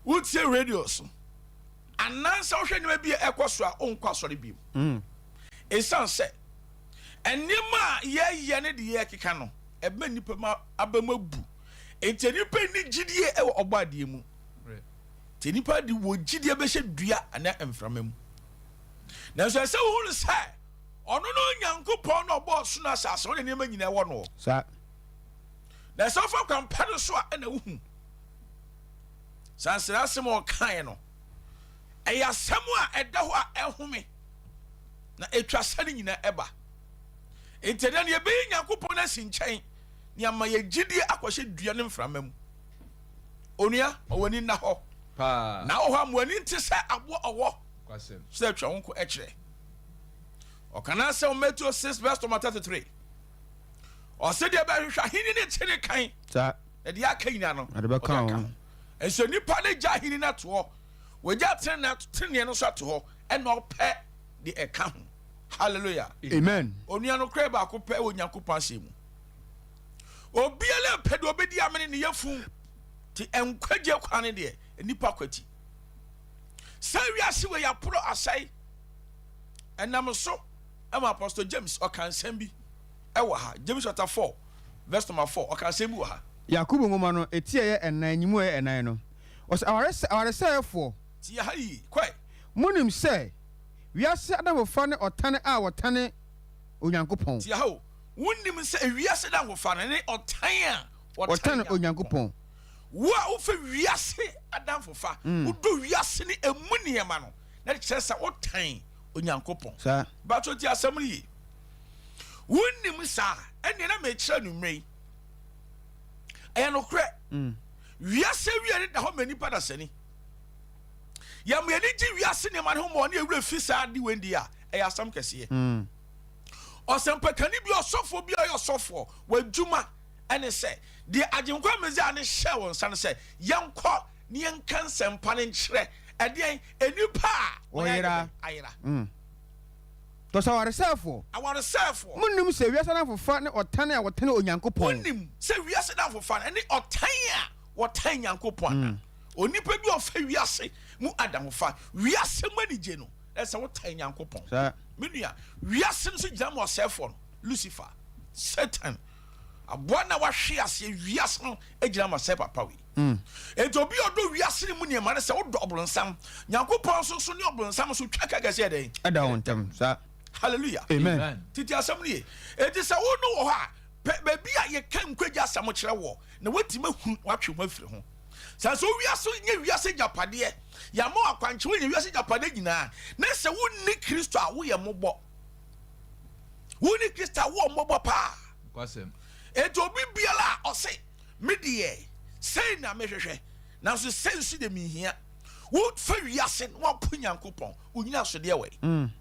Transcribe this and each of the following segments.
Wotie radio so anaasɛ wohwɛ nneɛma bi a ɛkɔ so a, wonkɔ asɔre bio. Ɛsiane sɛ nneɛma a yɛyɛ ne de yɛkeka no ɛbɛma nnipa ma aba mu abu. Nti nnipa nni gyidie wɔ ɔbɔ adeɛ mu. Nti nnipa de wɔ gyidie bɛhyɛ dua anaa mframa mu. Nanso ɛsɛ wohunu sɛ ɔno no Nyankopɔn na ɔbɔɔ soro asase, ɔne nneɛma nyinaa ɛwɔ no. Na ɛsɛ wofa kwampa no so a ɛna wohu. Saa nsɛm asɛm a ɔkaeɛ no, ɛyɛ asɛm a ɛda hɔ a ɛhome na ɛtwa sɛ no nyinaa ɛba. Nti ɛnɛ no yɛbɛyi Nyankopɔn asi nkyɛn ne ama yɛ gyidie akɔhyɛ dua ne mframa mu. Onua, ma w'ani nna hɔ. Na wɔ hɔ a ma w'ani nte sɛ aboa ɔwɔ sɛ atwa wo nko ɛkyerɛ. Ɔka n'asɛm Matthew 6 verse number 33. Ɔse deɛ bɛhwehwɛ ahenni ne kyene kan. Na deɛ aka nyinaa no ɔde bɛka ho. Nso nipa no gya ahenni no ato hɔ, wɔgya teneneɛ no nso ato hɔ, ɛna ɔpɛ deɛ ɛka ho. Hallelujah. Amen. Onua no korɛ baako pɛ wɔ Nyankopɔn asɛm mu. Obiara pɛ deɛ ɔbɛdi amene ne yafunu te nkwagye kwan no deɛ nipa kwati. Sɛ wiase wɔ yɛaporo asɛe ɛnam so ɛma Apostle James ɔka nsɛm bi ɛwɔ ha. James chapter 4 verse number 4 ɔka nsɛm bi wɔ ha. Yakobo nwoma no eti a ɛyɛ ɛnan nyimu a ɛyɛ ɛnan no, ɔsɛ awaresɛefoɔ. Tie ha yie, kɔe. Monim sɛ wiase adamfofa ne ɔtane a wɔtane Onyankopɔn. Tie ha o, wonim sɛ wiase adamfofa no ne ɔtan a wɔtane Onyankopɔn. Wo a wofɛ wiase adamfofa, wodɔ wiase ne emu nneɛma no, na kyerɛ sɛ wotan Onyankopɔn. Saa. Bato tie asɛm no yie. Wonim saa, ɛnneɛ na mekyerɛ no mmerɛ yi. Ɛyɛ nokorɛ. Wiase wie ne da hɔ ma nipa dasani. Yɛma yɛni gye wiase nneɛma no ho ma ɔne ewura fi saa ade wei di a, ɛyɛ asɛm kɛseɛ. Ɔsɛmpakani bi, ɔsɔfoɔ bi a ɔyɛ ɔsɔfoɔ, w'adwuma ɛne sɛ deɛ Agyenkwa Mesia no hyɛɛ wɔn nsa no sɛ yɛnkɔ ne yɛnka nsɛmpa no nkyerɛ ɛdeɛn nnipa a wɔyera ayera. Tɔsɛ awaresɛefoɔ. Awaresɛefoɔ. Monnim sɛ wiase adamfofa ne ɔtan a wɔtane Onyankopɔn. Monnim sɛ wiase adamfofa ne ɔtan a wɔtan Nyankopɔn ana? Onipa bi a ɔfa wiase mu adamfofa, wiase mu anigye no, ɛsɛ wotan Nyankopɔn. Me nua, wiase no so gyina ma ɔsɛefoɔ no, Lucifer, Satan, aboa na wahwe aseɛ wiase no gyina ma sɛ papa wei. Enti obi a ɔdɔ wiase no mu nneɛma no sɛ wodɔ ɔbronsam, Nyankopɔn nso so ne ɔbronsam nso twa ka kɛseɛ dɛn? Ɛda wɔn ntam saa. Hallelujah. Amen. Tete asɛm no ye. Enti sɛ wo no wɔ hɔ a, pɛ baabi a yɛka nkwagye asɛm kyerɛ wɔ na woatumi ahu watwe ho afiri ho. Sɛ nso wiase nyɛ wiase gyapadeɛ, yɛama wo akwankyerɛ wonya wiase gyapadeɛ nyinaa, na sɛ wonni Kristo a woyɛ mmɔbɔ. Wonni Kristo a wowɔ mmɔbɔ paa. Enti obi biara a ɔse me deɛ sei na mehwehwɛ, nanso sei nso deɛ menhia. Wofa wiase na woapo Nyankopɔn, wonyina asodeɛ wɔ yi.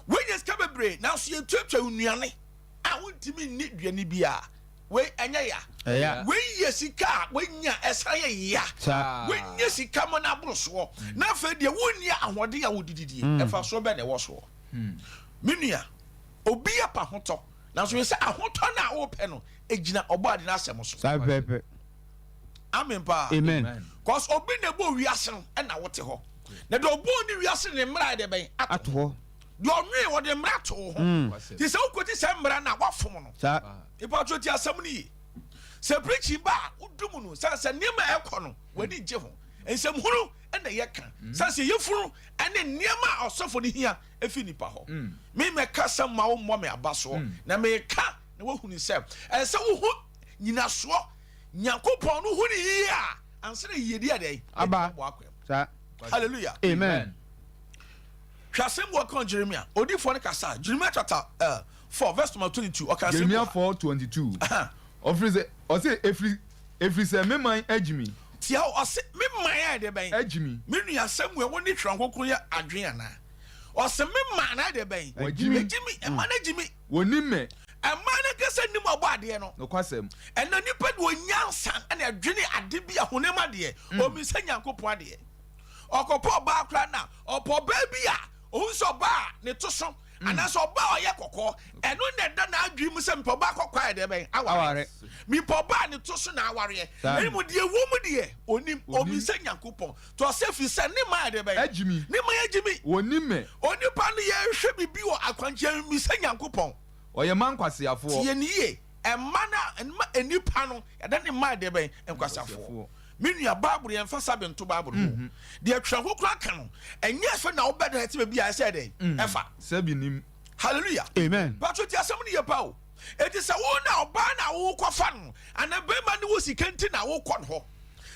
Wonya sika bebree, nanso yɛtuatua wo nnuane a wontumi nni duane biara. Wei ɛnyɛ ya. Wei yɛ sika a woanya ɛsan yɛ ya. Wonya sika ma no aboro soɔ, na afei deɛ wonni ahoɔden a wodididie, ɛfa soɔ bɛn na ɛwɔ soɔ? Me nua, obi apa ahotɔ, nanso yɛ sɛ ahotɔ no a wopɛ no egyina ɔbɔ ade n'asɛm so. Saa pɛpɛ. Amen paa. Amen. Cause obi na ɛbɔ wiase no ɛna wote hɔ. Na deɛ ɔbɔ ne wiase ne mmara yɛ deɛ bɛn ato hɔ. Deɛ ɔnwee wɔde mmara to ho. Ti sɛ wokɔti sɛ mmara no a wafom no. Saa. Nipa to ti asɛm no yie. Sɛ preaching ba a wodum no sɛ sɛ nneɛma ɛkɔ no w'ani gye ho. Nsɛm hunu ɛna yɛka. Sɛ sɛ yɛfunu ɛne nneɛma a ɔsɔfo no hia efi nipa hɔ. Me mɛka sɛ ma wo mmɔ me aba soɔ. Na meka na woahunu sɛ ɛsɛ wohu nyinasoɔ Nyankopɔn no hu ne yie a ansa na yiyedi adɛn aba. Saa. Hallelujah. Amen. Hwɛ asɛm bi ɔka Jeremia odiifoɔ no kasa, Jeremia chapter 4 verse number 22, ɔka asɛm Jeremia 4:22, ɔfiri sɛ ɔse efiri sɛ me man agyi me. Tia o, ɔse me man ayɛ deɛ bɛn? Agyi me. Me nua Samuel wo ne Twerɛ Kronkron yɛ adwene anaa? Ɔse me man ayɛ deɛ bɛn? Wagyi me. Agyi me, ɛma no agyi me. Wɔnim me. Ɛmaa no ankasa nim ɔbɔ adeɛ no. Nokwasɛm. Ɛnna nipa de onyansa na ɛdwene ade bi a honam adeɛ, ɔmmisa Nyankopɔn adeɛ. Ɔkɔpɛ ɔbaa koraa na ɔpɛ ɔbaa bi a ɔhu sɛ ɔbaa a ne to so. anaasɛ ɔbaa a ɔyɛ kɔkɔɔ, ɛno na ɛda n'adwene mu sɛ mepɛ ɔbaa kɔkɔɔ a ɛdeɛ bɛn aware, mepɛ ɔbaa ne to so na awareɛ. Ɛne mu deɛ ɛwɔ mu deɛ onim, onim sɛ Nyankopɔn to ɔsɛ firi sɛ ne man ɛdeɛ bɛn agyimi, ne man agyimi. Wɔnim me. Onipa no yɛhwɛ biribi wɔ akwankyɛn mi sɛ Nyankopɔn. Ɔyɛ mma nkwaseafoɔ. Tie ne yie, ɛma na ɛma nipa no ɛda ne mma ɛdeɛ bɛn nkwaseafoɔ. Me nua, Bible yɛn fa sabi nto Bible mu. Deɛ Twerɛ Kronkron aka no, ɛnyɛ fɛ na wobɛ dɛ ɛte baabi a ɛsɛ dɛn ɛfa. Sɛbi nim. Hallelujah. Amen. Patro ti asɛm no yɛ pa o. Eti sɛ wo na ɔbaa na wokɔ fa no, ana bɛrima ne wo sika nti na wokɔ no hɔ.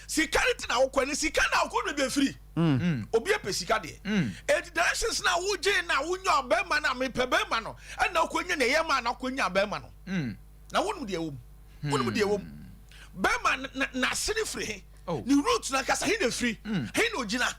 Sika no nti na wokɔ ne sika na wokɔ no baabi afiri. Obi apɛ sika deɛ. Eti directions na wogye na wonya ɔbɛrima na mepɛ bɛrima no, ɛna wokɔ nya na ɛyɛ ma na wokɔ nya bɛrima no. Na wonim deɛ ɛwɔ mu. Wonim deɛ ɛwɔ mu. Bɛrima n'asene firi he. Ne root na kasa he na firi. He na ogyina.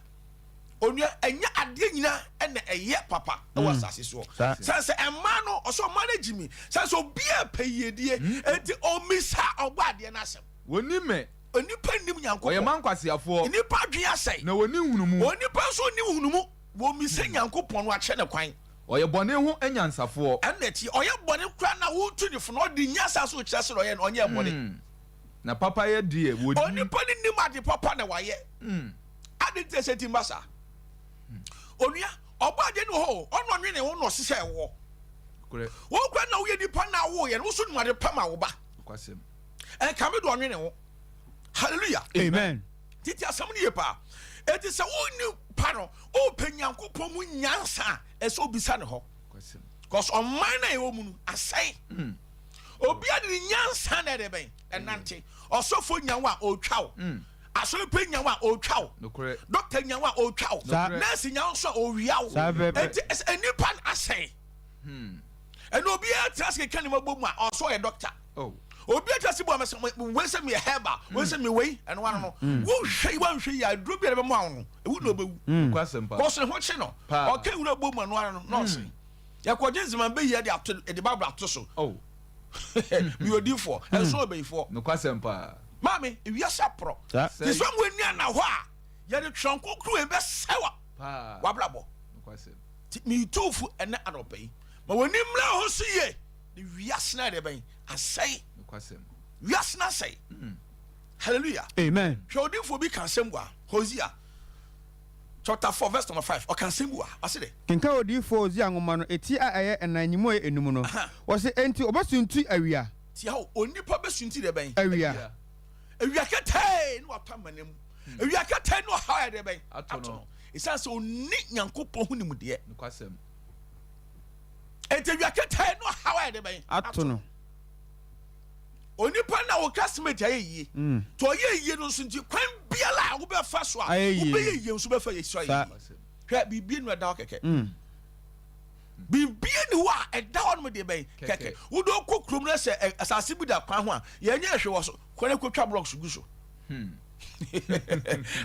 Onua, ɛnyɛ adeɛ nyinaa ɛna ɛyɛ papa ɛwɔ asase soɔ. Sɛ sɛ ɛmaa no ɔsɛ ɔmaa no agyi mi. Sɛ sɛ obiara pɛ yiedie, enti omisa ɔbɔ adeɛ no asɛm. Wɔnim me. Onipa nnim Nyankopɔn. Wɔyɛ mma nkwaseafoɔ. Nnipa adwene asɛe. Na wɔnni nhunumu. Onipa nso nni nhunumu. Wɔmmisa Nyankopɔn no akyerɛ no kwan. Ɔyɛ bɔne ho anyansafoɔ. Ɛno na ɛteɛ. Ɔyɛ bɔne koraa na wotu ne fo no, ɔde nyansa nso kyerɛ sɛ ɔyɛ no, ɔnyɛɛ bɔne. Na papayɛ deɛ, wɔnnim. Onipa no nim ade papa na wayɛ. Adɛn nti na ɛsɛ nti mma saa? Onua, ɔbɔ adeɛ no wɔ hɔ o, ɔno ɔnwene ho na ɔhyehyɛɛ woɔ. Wo koraa na woyɛ nipa na woyɛ no, wo nso nim ade pa ma wo ba. Ɛnka me de ɔnwene ho. Hallelujah. Amen. Titi asɛm no yie paa. Eti sɛ wonni pa no, wopɛ Nyankopɔn mu nyansa a, ɛsɛ obisa ne hɔ. Cause ɔman na ɛwɔ mu no asɛe. Obi a de ne nyansa na ɛde bɛn ɛnante. Ɔsɔfo nya wo a ɔretwa wo. Asɔre pɛ nya wo a ɔretwa wo. Dɔkta nya wo a ɔretwa wo. Nɛɛse nya wo nso a ɔwia wo. Eti ɛsɛ nipa no asɛe. Ɛna obiara tena ase keka ne ma bɔ mu a ɔsɔ yɛ dɔkta. Obi atwa se bu ama sɛ wei sɛ meyɛ herbal, wei sɛ meyɛ wei, ɛno ano no. Wohwɛ yi wanhwɛ yi a aduro bi a ɛbɛma wo no, ewu na ɔbɛwu. Kɔso ne ho kye no, ɔka nwura bɔ mu ɛno ano no na ɔse. Yɛkɔgye nzema bɛyi ɛde ato ɛde Bible ato so. Meyɛ odiifoɔ, ɛnso ɔbɛyifoɔ. Maame, ewiase aporɔ. Te sɛ wɔn ani ana hɔ a, yɛde Twerɛ Kronkron wei bɛsɛe w'abrabɔ. Nti metu fo ɛnɛ anɔpa yi, ma w'ani mmra ho so yie. Ne wiase no ayɛ dɛ bɛn? Asɛe. Wiase no asɛe. Hallelujah. Amen. Hwɛ odiifoɔ bi ka asɛm bu a, Hosea chapter 4 verse number 5. Ɔka asɛm bu a, ɔse dɛ. Kenkan odiyifoɔ Hosea nwoma no eti a ɛyɛ ɛnan nyimu a ɛyɛ enum no. Ɔse, Enti wɔbɛsunti awia. Tia o, onipa bɛsunti dɛ bɛn? Awia. Awia ketee ne watɔ amana mu. Awia ketee ne ɔhaw ayɛ dɛ bɛn? Ato no. Ɛsiane sɛ ɔnni Nyankopɔn ho nimdeɛ. Enti awia ketee ne ɔhaw ayɛ dɛ bɛn? Ato no. Onipa na wo classmate ayɛ yie. Nti ɔyɛ yie no nso nti kwan biara a wobɛfa so a wobɛyɛ yie nso bɛfa yɛ so ayɛ yie. Hwɛ biribi nu ɛda hɔ kɛkɛ. Biribi ni hɔ a ɛda hɔ nom deɛ bɛn kɛkɛ. Wode wokɔ kurom na sɛ asase bi da kwan ho a yɛnyɛ hwee wɔ so. Kɔ na kɔtwa blocks gu so.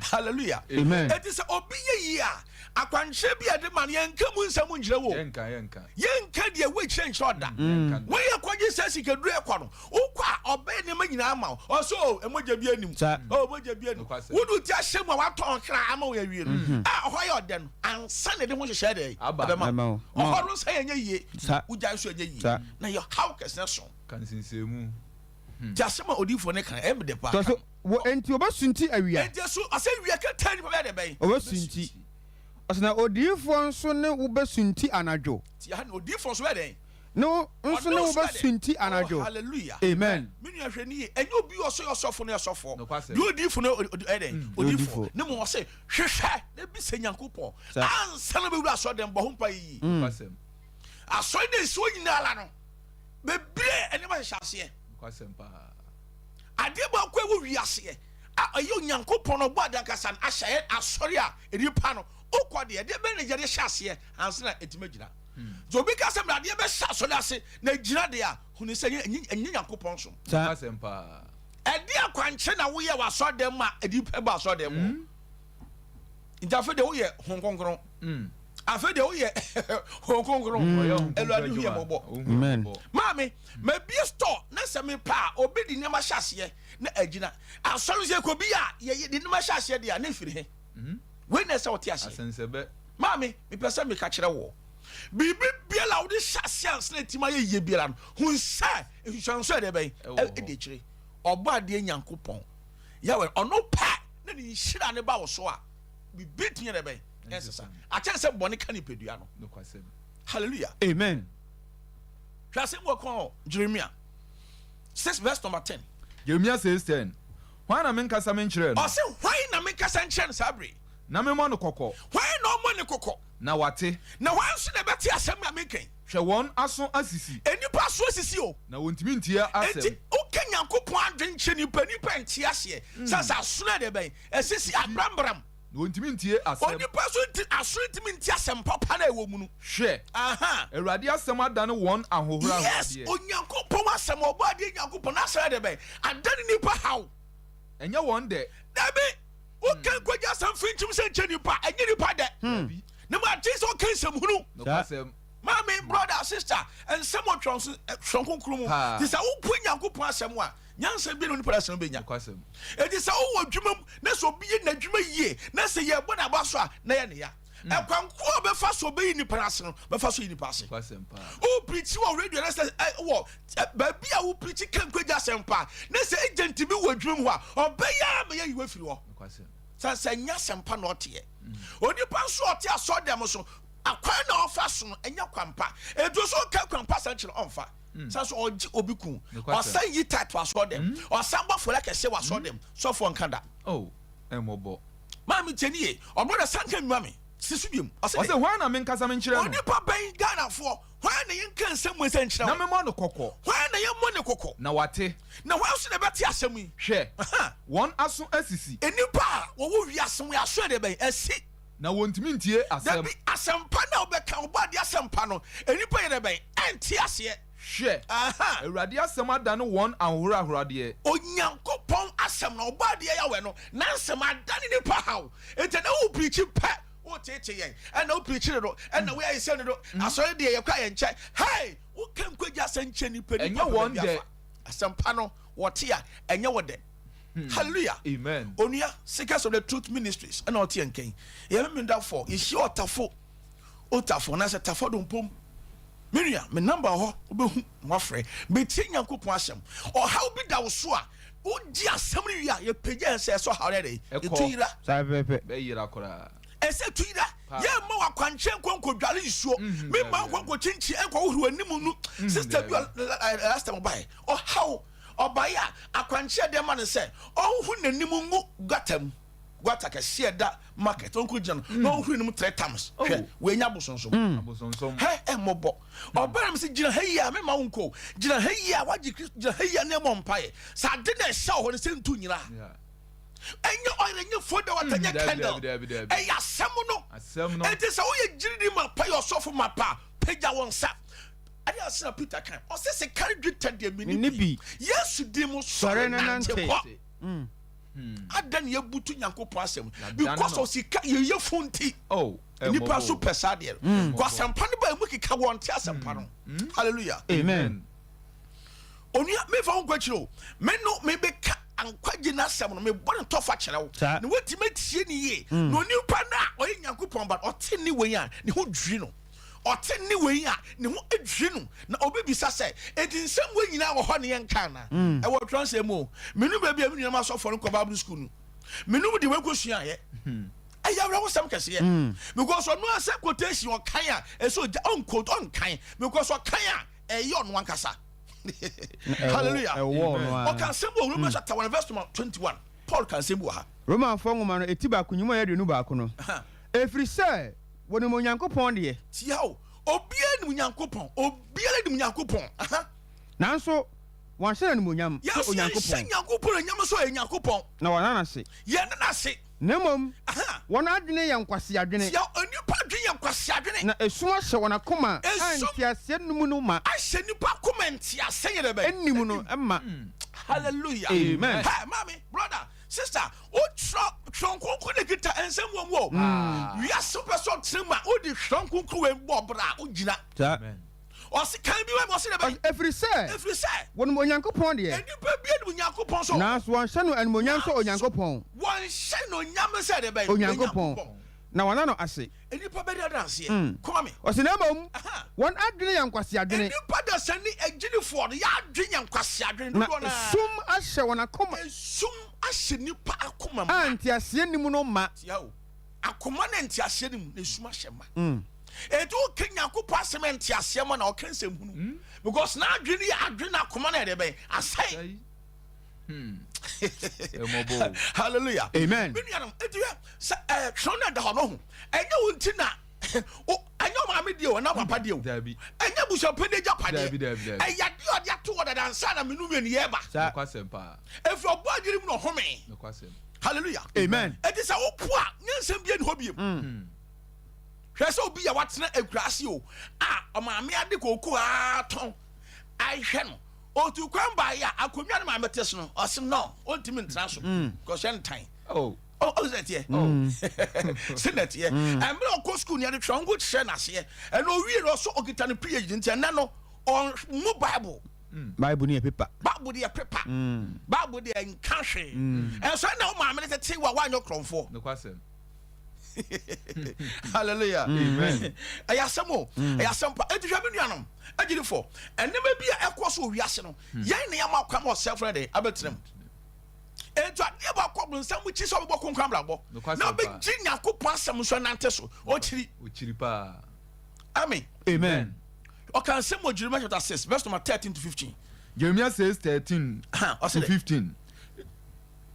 Hallelujah. Amen. Eti sɛ obi yɛ yie a, akwankyerɛ bi a yɛde ma no, yɛnka mu nsɛm nkyerɛ wo. Yɛnka, yɛnka. Yɛnka deɛ ɛwɔ akyire nkyerɛ ɔda. Woyɛ kɔgye sɛ sikaduro ɛkɔ no, wokɔ a ɔbɛyɛ nneɛma nyinaa ama wo. Ɔsɛ o, mogya bi anim. O, mogya bi anim. Wode wo ti ahyɛ mu a watɔn kra ama wo awie no, a ɔhɔ ayɛ ɔdɛ no, ansa na ɛde ho nhyehyɛɛ dɛ ɛbɛma wo. Ɔhɔ no nsa yɛnyɛ yie, wogyae nso ɛnyɛ yie. Na yɛ haw kɛse na so. Ka nsensɛnmu. Nti asɛm a odiyifoɔ no ka no, ɛyɛ me dɛ paa. Tɔ so, wɔ enti wɔbɛsunti awia. Enti ɛso, ɔsɛ wia ketee nipa bɛyɛ dɛ bɛn? Wɔbɛsunti. Ɔsɛ na odiyifoɔ nso ne wo bɛsunti anadwo. Ti ha na odiyifoɔ nso bɛyɛ dɛn? Ne wo nso ne wo bɛsunti anadwo. Oh, hallelujah. Amen. Me nua hwɛ ne yie, ɛnyɛ obi ɔsɔ yɛ ɔsɔfo no yɛ sɔfoɔ. Deɛ odiyifoɔ no ɛyɛ dɛn? Odiyifoɔ. Ne mu ɔsɛ hwehwɛ na bisa Nyankopɔn ansa na bɛwura asɔre dɛm, bɔ ho mpa yie. Asɔre dɛm nsuo nyinaa la no. Bebree nneɛma hyehyɛ aseɛ. Adeɛ baako a ɛwɔ wiaseɛ a ɛyɛ Onyankopɔn ɔbɔ adeɛ ankasa no ahyɛ yɛ asɔre a nnipa no wokɔ deɛ ɛdeɛ bɛn na yɛde hyɛ aseɛ ansa na ɛtumi agyina. Nti obi ka sɛ mmerɛ adeɛ bɛhyɛ asɔre ase na agyina deɛ a hunu sɛ ɛnyɛ Nyankopɔn som. Ɛdeɛ akwankyerɛ na woyɛ wɔ asɔre dɛm ma nnipa ba asɔre dɛm hɔ. Nti afei deɛ woyɛ Honhom Kronkron. Afei deɛ woyɛ Honhom Kronkron. Awurade hu yɛ mmɔbɔ. Maame, mabie store na sɛ mepɛ a obi de nneɛma hyɛ aseɛ na agyina. Asɔre nso yɛkɔ bi a yɛyɛ de nneɛma hyɛ aseɛ deɛ a na ɛfiri he? Wei na ɛsɛ wote aseɛ. Maame, mepɛ sɛ meka kyerɛ woɔ. Biribi biara a wode hyɛ aseɛ ansa na ɛtumi ayɛ yie biara no, hu sɛ nsusuansoɔ yɛ deɛ bɛn? Ɛdi akyire. Ɔbɔ adeɛ Nyankopɔn, Yahweh, ɔno pɛ na ne nhyira no ba wo so a, biribi ntumi yɛ deɛ bɛn? Ɛnsesa. Akyɛn sɛ bɔne ka nipadua no. Hallelujah. Amen. Hwɛ asɛm wɔ kɔn Jeremia 6 verse number 10. Jeremia 6:10 Hwan na menkasa menkyerɛ no? Ɔse hwan na menkasa nkyerɛ no saa bere? Na memmɔ no kɔkɔ. Hwan na ɔmmɔ ne kɔkɔ? Na wate. Na hwan nso na ɛbɛte asɛm a meka yi? Hwɛ wɔn aso asisi. Nnipa aso asisi o. Na wɔntumi ntie asɛm. Enti woka Nyankopɔn adwene kyerɛ nnipa, nnipa nte aseɛ. Sɛ sɛ aso no ɛdeɛ bɛn? Asisi, abrambram. Na wɔntumi ntie asɛm. Onipa nso nti, aso ntumi nte asɛm papa no a ɛwɔ mu no. Hwɛ! Aha. Awurade asɛm adane wɔn ahohorahoradeɛ. Yes, Onyankopɔn asɛm, Ɔbɔadeɛ Nyankopɔn n'asɛm ɛdeɛ bɛn? Adane nnipa haw. Ɛnyɛ wɔn dɛ. Dabi! Woka nkwagye asɛm finkyim sɛ nkyɛ nipa, ɛnyɛ nipa dɛ. Dabi. Na mu agye sɛ ɔka nsɛm hunu. Nokwasɛm. Maame, brother, sister, nsɛm wɔ twerɛ twerɛ kronkron mu. Paa. Te sɛ wopo Nyankopɔn asɛm a, nyansa bi na onipa asɛm bɛnya. Nokwasɛm. Enti sɛ wowɔ adwuma mu na sɛ obi yɛ n'adwuma yie na sɛ yɛbɔ n'aba so a, na yɛ ne ya. Ɛkwan ko a ɔbɛfa so ɔbɛyi nipa no ase no, bɛfa so yi nipa ase. Nokwasɛm paa. Wopirikyi wɔ radio na sɛ ɛ wɔ ɛ baabi a wopirikyi ka nkwagye asɛm paa na sɛ agent bi wɔ adwuma mu hɔ a, ɔbɛyɛ ama yɛayi wo afiri hɔ. Nokwasɛm. Sɛ sɛ ɛnyɛ asɛmpa na ɔteɛ. Onipa nso a ɔte asɔrdan so, akwan na ɔfa so no, ɛnyɛ kwampa. Enti nso ɔka kwampa asɛm kyerɛ no, ɔmfa. Sɛ nso ɔgye obi ku, Nokwasɛm. ɔsan yi tithe wɔ asɔrdan, ɔsan bɔ afɔre akɛseɛ wɔ asɔrdan, sɔfoɔ nka da. Oh, ɛmmɔbɔ. Maame tie ne yie. Ɔno na san ka bi ma me. Si so biom. Ɔse Ɔse dɛn? hwan na menkasa menkyerɛ no? Onipa bɛn, Ghanafoɔ, hwan na yɛnka nsɛm wei sɛ nkyerɛ Na wo? memmɔ no kɔkɔ. Hwan na yɛmmɔ ne kɔkɔ? Na wate. Na hwan nso na ɛbɛte asɛm yi? Hwɛ, Aha. wɔn aso asisi. Nnipa a wɔwɔ wiase wɔn aso yɛ deɛ bɛn? Asi. Na wɔntumi ntie asɛm. Dabi, asɛmpa no a wobɛka, Ɔbɔadeɛ asɛmpa no, nnipa yɛ deɛ bɛn? Ɛnte aseɛ. Hwɛ, Aha. Awurade asɛm adane wɔn ahohorahoradeɛ. Onyankopɔn asɛm no, Ɔbɔadeɛ Yahweh no, n'asɛm adane nnipa haw. Enti ɛnɛ wo preachi pɛ, wo teete yɛn, ɛna wo preachi dodo, ɛna wo ayɛ sɛ dodo, asɔre deɛ yɛkɔ a yɛnkyɛ. Hey! Woka nkwagye asɛm kyerɛ nnipa, nnipa Ɛnyɛ pɛ wɔn baabi dɛ. afa. Asɛmpa no, wɔte a, ɛnyɛ wɔ dɛ. Hallelujah. Amen. Onua, Seekers of the Truth Ministries, ɛna ɔte yɛn nka yi. Yɛyɛ Memendafo, yɛhyia ɔtafo, otafo, anaasɛ tafo adompom. Me nua, me number wɔ hɔ, wobɛhu na woafrɛ. Bɛtie Nyankopɔn asɛm. Ɔhaw bi da wo so a, wogye asɛm no wie a, yɛpagya yɛn sɛ ɛsɛ ɔhaw no yɛ dɛn? Ɛkɔ. Ɛtu yera. Saa pɛpɛpɛ. Bɛyera koraa. Ɛsɛ tu yera. Paa. Yɛmma wo akwankyerɛ nkɔ nkɔdware nsuo. Memma wo nkɔ nkɔkyinkyin nkɔhohoro w'anim nu. Sister bi Daabi. ɔ- la- la- last time ɔbaeɛ, ɔhaw, ɔbaeɛ a, akwankyerɛ deɛ ma no sɛ ɔnhu n'anim ngu gutter mu. Gutter kɛseɛ ɛda market, ɔnkɔ gyina no na ɔnhuru anim three times. Hwɛ, wei nyɛ abosonsom. Abosonsom. Hɛ, ɛmmɔbɔ. Ɔbaa no sɛ, gyina ha yie a, memma wo nkɔ o. Gyina ha yie a, woagye Kristo, gyina ha yie a na ɛmmɔ mpaeɛ. Sɛ ade na ɛhyɛ wo hɔ no, sɛ ntu nyina. Ɛnyɛ oil, ɛnyɛ foda water, ɛnyɛ Dabi, candle. dabi, dabi, dabi. Ɛyɛ asɛm no. Asɛm no. Enti sɛ woyɛ gyidini mapa, yɛ ɔsɔfo mapa a, pagya wo nsa. Ɛde ase na Peter kan. Ɔsɛ sika ne dwetɛ deɛ menni Menni bi. bi. Yesu din mu sɔre Sɔre na nante nante. kɔ. Adɛn na yɛbutu Nyankopɔn asɛm? Yɛadane Because no. of sika yɛyɛ fo nti. Oh, Nnipa ɛmmɔbɔ nso o. pɛ saa deɛ no. Kɔ asɛmpa no ba emu keka wɔn te asɛmpa no. Hallelujah. Amen. Onua mefa wo nkɔ akyiri o. Me no mebɛka nkwagye n'asɛm no mebɔ ne tɔfa kyerɛ wo. Saa. Na woatumi atie ne yie. Na onipa no a ɔyɛ Nyankopɔn ba no ɔte ne wei a ne ho dwiri no. Ɔte ne wei a ne ho dwiri no. Na obi bisa sɛ, enti nsɛm wei nyinaa wɔ hɔ ne yɛnka anaa? Ɛwɔ twerɛnsɛm mu o. Menom baabi a me nuanom asɔfoɔ no kɔ Bible school no. Menom de wei kɔsuaeɛ. Ɛyɛ awerɛhosɛm kɛseɛ. Because ɔno ara sɛ quotation ɔkan a ɛsɛ ɔgya ɔnquote ɔnkan because ɔkan a ɛyɛ ɔno ankasa. Hallelujah. Ɛwɔ ɔno ara. Ɔka asɛm wɔ Romans chapter 1 verse number 21. Paul ka asɛm bi wɔ ha. Romanfoɔ nwoma no eti baako nyimu a ɛyɛ 21 no. Ɛfiri sɛ wɔnim Onyankopɔn deɛ. Tia o, obiara nim Nyankopɔn. Obiara nim Nyankopɔn. Aha. Nanso wɔanhyɛ no animuonyam sɛ Yɛnso yɛnhyɛ Onyankopɔn. Nyankopɔn anyam sɛ ɔyɛ Nyankopɔn. Na wɔanna no ase. Yɛnna no ase. Na mmom Aha. wɔn adwene yɛ nkwaseadwene. Tia o, onipa adwene yɛ nkwaseadwene. Na esum ahyɛ wɔn akoma a Esum nteaseɛ nni mu no ma. ahyɛ nnipa akoma nteaseɛ nyɛ dɛ bɛn? Nni mu no ma. Hallelujah. Amen. Hey, maame, brother, sister, wotwerɛ twerɛ kronkron na kita nsɛm wɔ mu o. Wiase wopɛ sɛ ɔtena mu a, wode twerɛ kronkron wei bɔ bra a, wogyina. Saa. Ɔse kan bi wɔ mu, ɔse dɛ bɛn? Ɛfiri sɛ. Ɛfiri sɛ. Wɔnim Onyankopɔn deɛ. Nnipa bi nim Onyankopɔn so. Nanso wɔnhyɛ no animuonyam sɛ Onyankopɔn. Wɔnhyɛ no nyam sɛ dɛ bɛn? Onyankopɔn. Na wɔanna no ase. Nnipa bɛdi adanseɛ. Kɔma me. Ɔse, na mmom wɔn adwene yɛ nkwaseadwene. Nnipa dasani agyinifoɔ no, yɛn adwene yɛ nkwaseadwene Na dodoɔ no ara. esum ahyɛ wɔn akoma. Esum ahyɛ nnipa akoma ma. A nteaseɛ nni mu no ma. Tia o. Akoma no a nteaseɛ nni mu no, esum ahyɛ ma. Enti woka Nyankopɔn asɛm a nteaseɛ ma na ɔka nsɛmhunu. Because n'adwene no yɛ adwene na akoma no yɛ deɛ bɛn? Asɛe. Hallelujah. Amen. Me nuanom, enti hwɛ sɛ ɛɛ twerɛ no ɛda hɔ no ho. Ɛnyɛ wo nti na ɛnyɛ ɔmaame deɛ o, ɛna papa deɛ o. Ɛnyɛ abusuapanin agyapadeɛ. Ɛyɛ adeɛ a ɔde ato hɔ dada ansa na menu mmienu yɛ ba. Ɛfiri ɔbɔ adwene mu na ɔhome. Hallelujah. Amen. Enti sɛ wopo a, nyansa bi ni hɔ biem. Hwɛ sɛ obi a watena akuraase o a ɔmaame ade kooko atɔn ahwɛ no. Otu kwan baeɛ a akonnwa no maame te so no, ɔse no, ɔntumi ntena so because yɛ ntan. Oh. Oh, oh, sɛ teɛ. Sɛ na teɛ. Ɛmmerɛ ɔkɔ sukuu no yɛde twerɛ nko kyerɛ n'aseɛ. Ɛna owie no ɔso ɔkita no PhD nti ɛnɛ no ɔmmu Bible. Bible no yɛ paper. Bible deɛ paper. Bible deɛ nka hwee. Ɛnso ɛna wo maame no tete wo a woanyɛ ɔkorɔmfoɔ. Nokwasɛm. Hallelujah. Amen. Ɛyɛ asɛm o. Ɛyɛ asɛm pa. Enti hwɛ me nuanom agyidifo, nneɛma bi a ɛkɔ so wɔ wiase no, yɛn na yɛama kwan ma ɔsɛefo no de abɛtena mu. Enti adeɛ baako a ɔbonsam kyi sɛ ɔbɛbɔ kronkron abrabɔ na ɔbɛgye Nyankopɔn asɛm nso anante so. Ɔkyiri. Ɔkyiri paa. Amen. Amen. Ɔka nsɛm wɔ Jeremiah chapter 6 verse number 13 to 15. Jeremiah 6 13 to 15.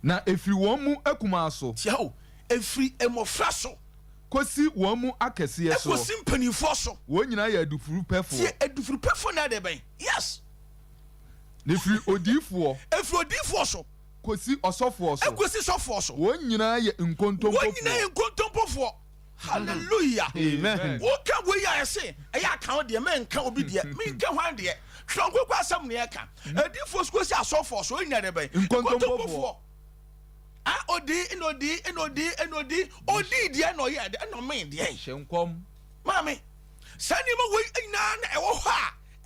Na ɛfiri wɔn mu akumaa so. Tia o, ɛfiri mmɔfra so. Kɔsi wɔn mu akɛseɛ soɔ. Ɛkɔsi mpanimfoɔ so. Wɔn nyinaa yɛ adufurupɛfoɔ. Tie, adufurupɛfoɔ na ɛdeɛ bɛn? Yes. Na ɛfiri odiyifoɔ. Ɛfiri odiyifoɔ so. Kɔsi ɔsɔfoɔ so. Ɛkɔsi sɔfoɔ so. Wɔn nyinaa yɛ nkontompofoɔ. Wɔn nyinaa yɛ nkontompofoɔ. Hallelujah. Amen. Woka wei a ɛse ɛyɛ aka wo deɛ menka obi deɛ menka hwan deɛ. Twerɛ nkonkron asɛm na ɛka. Adiyifoɔ so kɔsi asɔfoɔ so wɔn nyinaa deɛ bɛn? Nkontompofoɔ. A odi ɛna odi ɛna odi ɛna odi odi deɛ na ɔyɛ ɛna ɔmee deɛ. Hyɛ nkɔm. Maame, saa nneɛma wei nyinaa na ɛwɔ hɔ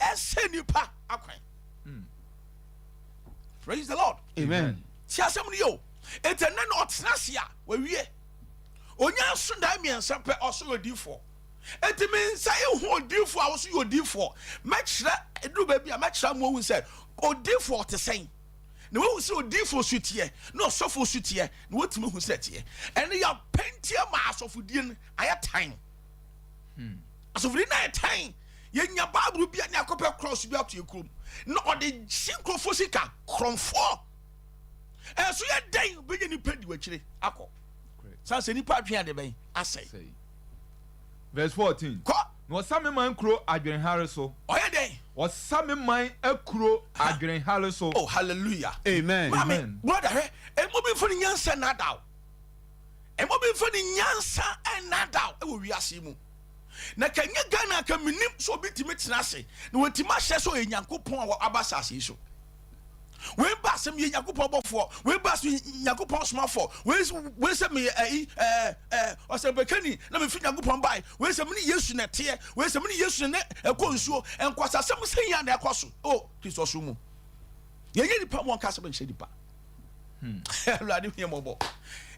a ɛsɛ nipa akwan. Praise the Lord. Amen. Ti asɛm no yɛ o. Eti ɛnɛ na ɔtena ase a wawie. Onya nso dan mmiɛnsa pɛ ɔso yɛ odiifoɔ. Eti me nsa ehu odiifoɔ a ɔso yɛ odiifoɔ. Mɛkyerɛ eduru baabi a mɛkyerɛ mo ohun sɛ odiifoɔ ɔte sɛn. Na wahu sɛ odiifoɔ su teɛ na ɔsɔfoɔ su teɛ na watumi ahu sɛ ɛteɛ. Ɛne yɛ apɛntie ma asɔfodie no ayɛ tan. Asɔfodie no ayɛ tan. Yɛnya Bible bi a ne akɔpɛ cross bi ato yɛ kurom na ɔde gye nkurɔfoɔ sika korɔmfoɔ. Ɛnso yɛ dɛn bɛnya nipa di w'akyire akɔ. San sɛ nipa adwene ade bɛn asɛe. Verse 14. Kɔ. Na ɔsa me man kuro adwenhare so. Ɔyɛ dɛn? Ɔsa me man akuro adwenhare so. Oh, hallelujah. Amen. Maame, brother, hwɛ, ɛmɔ bi nfa ne nyansa nnaadaa wo. Ɛmɔ bi nfa ne nyansa nnaadaa wo ɛwɔ wiase yi mu. Na ka nyɛ Ghana ka menim sɛ obi tumi tena ase na watumi ahyɛ sɛ ɔyɛ Nyankopɔn a waba asase yi so. Wei ba sɛ meyɛ Nyankopɔn bɔfoɔ, wei ba sɛ Nyankopɔn somafoɔ, wei wei sɛ meyɛ ɛyi ɛɛ ɛɛ ɔsɛmpakani na mefi Nyankopɔn bae, wei sɛ mene Yesu na ɛteɛ, wei sɛ mene Yesu na ɛkɔ nsuo. Nkwasasɛm sɛ yia na ɛkɔ so o Kristo so mu. Yɛnyɛ nipa mu ɔnka asɛm nkyerɛ nipa. Awurade hu yɛn mmɔbɔ.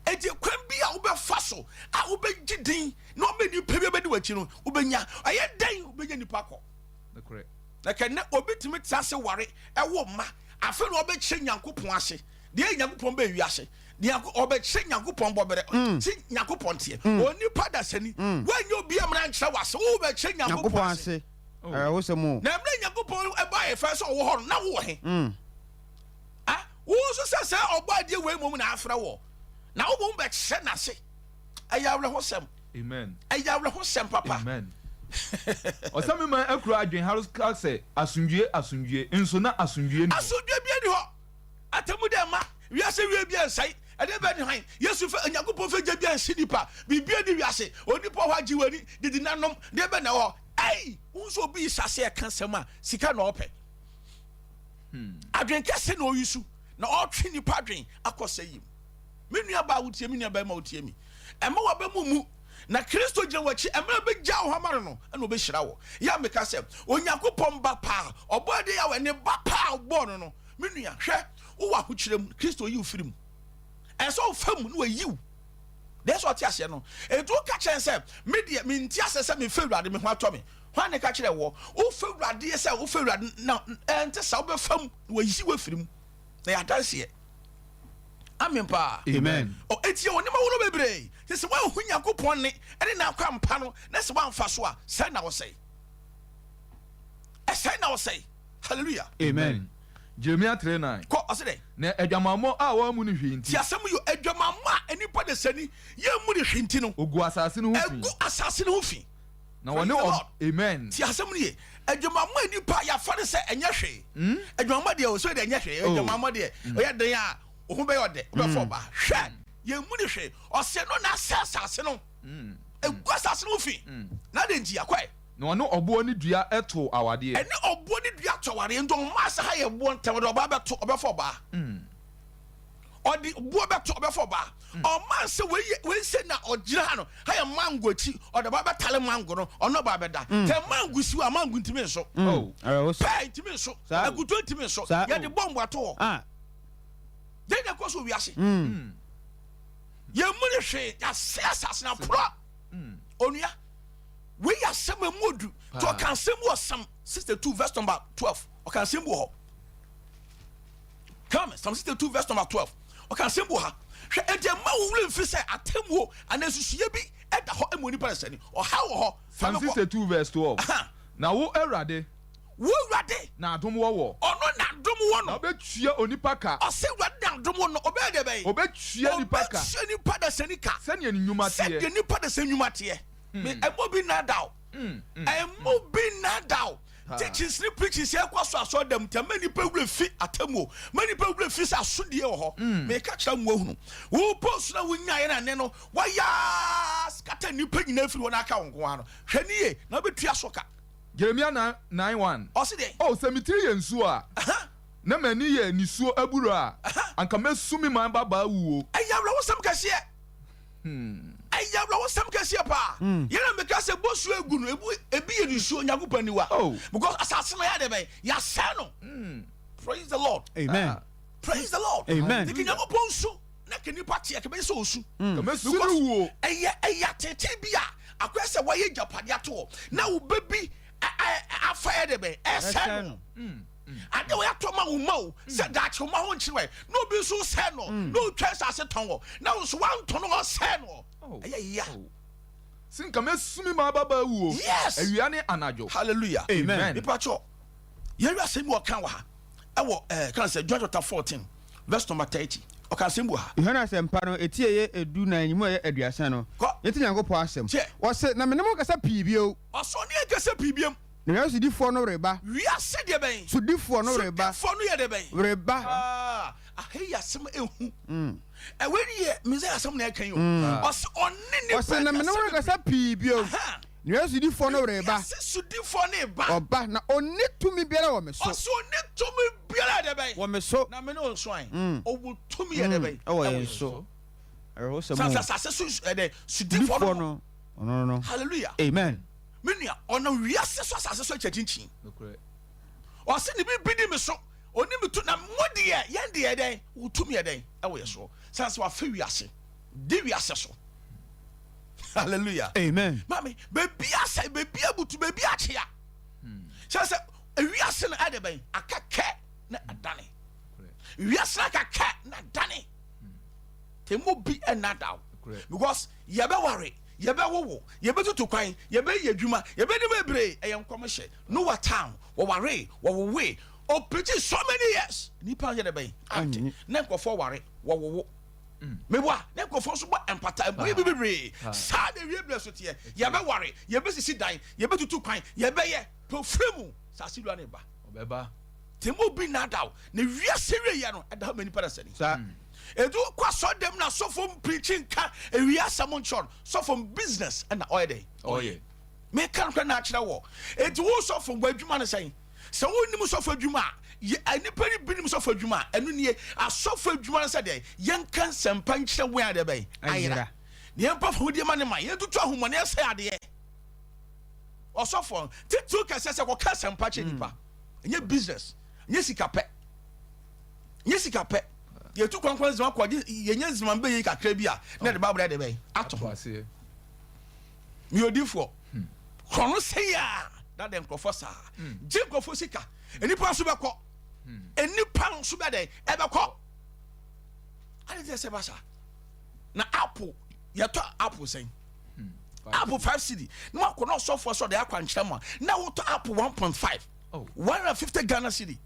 Enti kwan bi a wobɛfa so a wobɛgye din na ɔma nipa bi abɛdi w'akyi no, wobɛnya. Ɛyɛ dɛn wobɛnya nipa kɔ? Na kɛ nnɛ obi tumi tena ase ware, ɛwo mma, afei na ɔbɛkyerɛ Nyankopɔn ase. Deɛ ɛyɛ Nyankopɔn bɛɛ wiase. Deɛ ɔbɛkyerɛ Nyankopɔn bɔberɛ, si Nyankopɔn teɛ. Onipa dasani, woanyɛ obi amena nkyerɛ w'ase, wobɛkyerɛ Nyankopɔn ase. Awerɛhosɛm o. Na mmerɛ Nyankopɔn ɛbaeɛ fɛ sɛ ɔwɔ hɔ no, na wowɔ he? Ah, wo nso sɛ sɛ ɔbɔ adeɛ wei mmom na afrɛ wɔ, na wo mmom bɛkyerɛ n'ase. Ɛyɛ awerɛhosɛm. Amen. Ɛyɛ awerɛhosɛm papa. Amen. Ɔsɛ me man akura adwenhare ka sɛ asomdwie asomdwie nso na asomdwie nni hɔ. Asomdwie bi nni hɔ. Atemmu dɛ mma wiase wie bi nsɛe. Ɛdeɛ bɛn ne hwan? Yesu fɛ Onyankopɔn fɛ gya bi ansi nipa. Biribi nni wiase. Onipa wɔ hɔ agye w'ani, didi na nom. Deɛ bɛn na ɛwɔ hɔ? Ei! Wohu sɛ obi rehyɛ aseɛ reka nsɛm a, sika na ɔpɛ. Adwen kɛse na ɔyi su na ɔretwe nipa adwen akɔ sɛe mu. Me nua baa wotie me nua barima wotie mi. Ɛma waba mu mu na Kristo gyina w'akyi ɛmɛ bɛgya wo hɔ ama no no ɛna ɔbɛhyira wɔ. Yɛ a meka sɛ Onyankopɔn ba paa ɔbɔ adeɛ yɛ ne ba paa ɔbɔɔ no no me nua hwɛ wowɔ ahokyerɛ mu Kristo yi wo firi mu. Ɛsɛ ɔfa mu na wayi wo. Deɛ sɛ ɔte aseɛ no. Enti woka kyerɛ no sɛ, Me deɛ, mente aseɛ sɛ mefa Awurade, me ho atɔ me. Hwan na ɛka kyerɛɛ woɔ? Wofa Awurade sɛ wofa Awurade na ɛnte saa, wobɛfa mu na wayi wo afiri mu. Na yɛ adanseɛ. Amen paa. Amen. Oh, enti yɛwɔ nneɛma horow bebree. Sɛ sɛ woanhu Nyankopɔn nne ne n'akwampa no na sɛ woamfa so a, sɛe na wosɛe. Ɛsɛe na wosɛe. Hallelujah. Amen. Jeremia 3:9. Kɔ, ɔse dɛn? Na adwamammɔ a wɔammu no hwee nti. Ti asɛm yi o, adwamammɔ a nnipa dasani yɛmmu no hwee nti no. Ogu asase no ho fi. Ɛgu asase no ho fi. Na Praise wɔne the ɔb Lord. Amen. Ti asɛm no ye. Adwamammɔ a nnipa yɛafa no sɛ ɛnyɛ hwee. Adwamammɔ deɛ o, sɛ deɛ ɛnyɛ hwee. Oh. Adwamammɔ deɛ, ɔyɛ den a, wo ho bɛyɛ ɔdɛ, wobɛfa ɔbaa. Hwɛ, yɛmmu no hwee. Ɔse no na asɛ asase no. Ɛgu asase no ho fi. Na adɛn nti? Akɔe. Na ɔne ɔboɔ ne dua too awadeɛ. Ɛne ɔboɔ ne dua to awadeɛ. Nti ɔmmaa sɛ ha yɛ boɔ ntɛm, ɔde ɔbaa bɛto, ɔbɛfa ɔbaa. Ɔde boɔ bɛto, ɔbɛfa ɔbaa. Ɔmmaa sɛ wei yɛ, wei sɛ na ɔgyina ha no, ha yɛ mango akyi, ɔde ɔbaa bɛtale mango no, ɔne ɔbaa bɛda. Sɛ mango si hɔ a, mango ntumi nso. Pɛɛ ntumi nso. Akutuo ntumi nso. Yɛde bɔmbo ato hɔ. Dɛn na ɛkɔ so wɔ wiase? Yɛmmu no hwee, yɛasɛe asase no aporɔ. Onua, wei yɛ asɛm a emu odu. Nti ɔka asɛm bi wɔ Psalm 62 verse number 12. Ɔka asɛm bi wɔ hɔ. Come, Psalm 62 verse number 12. Ɔka asɛm bi wɔ ha. Hwɛ, enti ɛmma wo werɛ mfiri sɛ atemmuo anaa nsusuiɛ bi da hɔ ma onipa dasani. Ɔhaw wɔ hɔ. Fa Psalm me kɔ. 62 verse 12. Aha. Na wo, Awurade. Wo Awurade. Na adom wɔ wɔ. Ɔno na adom wɔ no. Na ɔbɛtua onipa ka. Ɔse Awurade na adom wɔ no, ɔbɛyɛ deɛ bɛn? Ɔbɛtua nipa ka. Ɔbɛtua nipa dasani ka. Sɛdeɛ ne nnwuma teɛ. Sɛdeɛ nipa dasani nnwuma teɛ. Me, ɛmma obi nnaadaa wo. Ɛmma obi nnaadaa wo. Teachings ne preachings yɛ kɔ so asɔre dɛm nti ɛma nipa wura fi atemmuo. Ma nipa wura fi sɛ asodie wɔ hɔ. Meka kyerɛ mo ahunu. Wo post na wonyaeɛ na ɛnɛ no wayɛ scatter nipa nyinaa firi hɔ na aka wo nko ara no. Hwɛ ne yie na wobɛtua so ka. Jeremia 9 1. Ɔse deɛn? O sɛ me tiri yɛ nsuo a, na m'ani yɛ nisuo abura a, anka mɛsu me man babaa wuo. Ɛyɛ awerɛhosɛm kɛseɛ. Ɛyɛ awerɛhosɛm kɛseɛ paa. Yɛn na meka sɛ bosuo egu no, ebu ebi yɛ nisuo Onyankopɔn aniwa. Oh. Because asase no yɛ adeɛ bɛn? Yɛasɛe no. Praise the Lord. Amen. Praise the Lord. Amen. Nti Nyankopɔn nsu na ka nipa teɛ ka bɛyɛ sɛ osu. Ka mɛsu ne wuo. Ɛyɛ ɛyɛ atetee bi a akɔyɛ sɛ wɔayɛ agyapadeɛ ato hɔ na wo ba bi afa yɛ de bɛn ɛsɛe no. Ade a wɔyɛ ato ma wo mma o sɛ daakye wo mma ho nkyere wɛ na obi nso sɛe no na otwa asase tɔn wɔ na wo nso wantɔn no ɔsɛe no ɛyɛ ya. Sɛ nka mɛsu me mma ababaa wuo. Yes. Awia ne anadwo. Hallelujah. Amen. Nipa kyɛw yɛn wi asɛm bi ɔka wɔ ha ɛwɔ ɛɛ kan sɛ John chapter 14 verse number 30 ɔka asɛm bi wɔ ha. Yohane Asɛmpa no, eti a ɛyɛ du nan mu a ɛyɛ 30 no, Kɔ. yɛnte Nyankopɔn asɛm. Kyɛ. Ɔse, Na me ne mo nkasa pii bio. Ɔse ɔne yɛn nkasa pii biom. Na wiase sodifoɔ no reba. Wiase deɛ bɛn? Sodifoɔ no reba. Sodifoɔ no yɛ deɛ bɛn? Reba. Ah, aha yi asɛm ehu. Ɛwei ni yɛ Messiah asɛm na ɛka yi o. Ɔse ɔne nipa Ɔse, Na me ne mo rekasa pii bio. Aha. Na wiase sodifoɔ no reba. Wiase sodifoɔ no reba. Ɔba, na ɔnni tumi biara wɔ me so. Ɔse ɔnni tumi biara yɛ deɛ bɛn? Wɔ me so. Na me ne wo nso ae. Ɔwɔ tumi yɛ deɛ bɛn? Ɛwɔ yɛn so. Awerɛhosɛm Sɛ o. asase so ɛdɛ sodifoɔ Sodifoɔ no. no, ɔno no. Hallelujah. Amen. Me nua, ɔnam wiase so asase so akyɛ kyinkyin. Ɔse ne biribi di me so, ɔni me tu, na mo deɛ, yɛn deɛ dɛn, wo tumi yɛ dɛn ɛwɔ yɛ soɔ. Sane sɛ wafa wiase, di wiase so. Hallelujah. Amen. Maame, baabi asɛe, baabi abutu, baabi akyea. Sɛ sɛ wiase no ɛde bɛn, aka kɛ na adane. Wiase no aka kɛ na adane. Temu bi ɛna da o. Because yɛbɛware, yɛbɛwowo, yɛbɛtutu kwan, yɛbɛyɛ adwuma, yɛbɛdi bebree. Ɛyɛ nkɔmhyɛ. Noah time, wɔwaree, wɔwowoe, ɔpreachii so many years. Nnipa anyɛ dɛ bɛn? Ante. Na nkurɔfoɔ ware, wɔwowo. Meboa, na nkurɔfoɔ nso bɔ mpata, mbɔyɛ bi bebree. Saa na ewie berɛ so teɛ. Yɛbɛware, yɛbɛsisi dan, yɛbɛtutu kwan, yɛbɛyɛ. Pofiri mu, saase wura no reba. Ɔbɛba. Temu bi nnaadaa wo. Na wiase wieɛ no, ɛda hɔ ma nipa dasani. Saa. Enti wokɔ asɔre dɛm na sɔfo mpreachi nka ewie asɛm nkyerɛ no, sɔfo no business ɛna ɔyɛ dɛn? Ɔyɛ. Meka nokorɛ na akyerɛ wɔ. Enti wo sɔfo, w'adwuma ne sɛn? Sɛ wonnim sɔfo adwuma a, yɛ, nnipa no bi nim sɔfo adwuma a, ɛno nie. Asɔfo adwuma ne sɛ dɛn? Yɛnka nsɛmpa nkyerɛ wɔn a deɛ bɛn? Ayera. Na yɛmpa fahodie ma ne man, yɛntutu ahomɔne ɛsɛe adeɛ. Ɔsɔfo no, titiriw kɛseɛ sɛ kɔka asɛmpa kyerɛ nnipa. Ɛnyɛ business, ɛnyɛ sika pɛ. Ɛnyɛ sika pɛ. Yɛtu kwan kɔ Nzema kɔgye yɛnya Nzema mbɛyɛ kakra bi a na yɛde Bible de bɛn ato ho. Meyɛ odiifoɔ. Hmm. Korɔ no sɛi a na dɛ nkurɔfoɔ saa. Hmm. Gye nkurɔfoɔ sika. Nnipa nso bɛkɔ. Hmm. Nnipa nso bɛdɛn ɛbɛkɔ. Ade sɛ sɛ ba saa. Na apple yɛtɔ apple sɛn. Apple 5 cedi. Na wakɔ na ɔsɔfoɔ sɛ ɔde akwankyerɛ mu a na wotɔ apple 1.5. 150 Ghana cedi.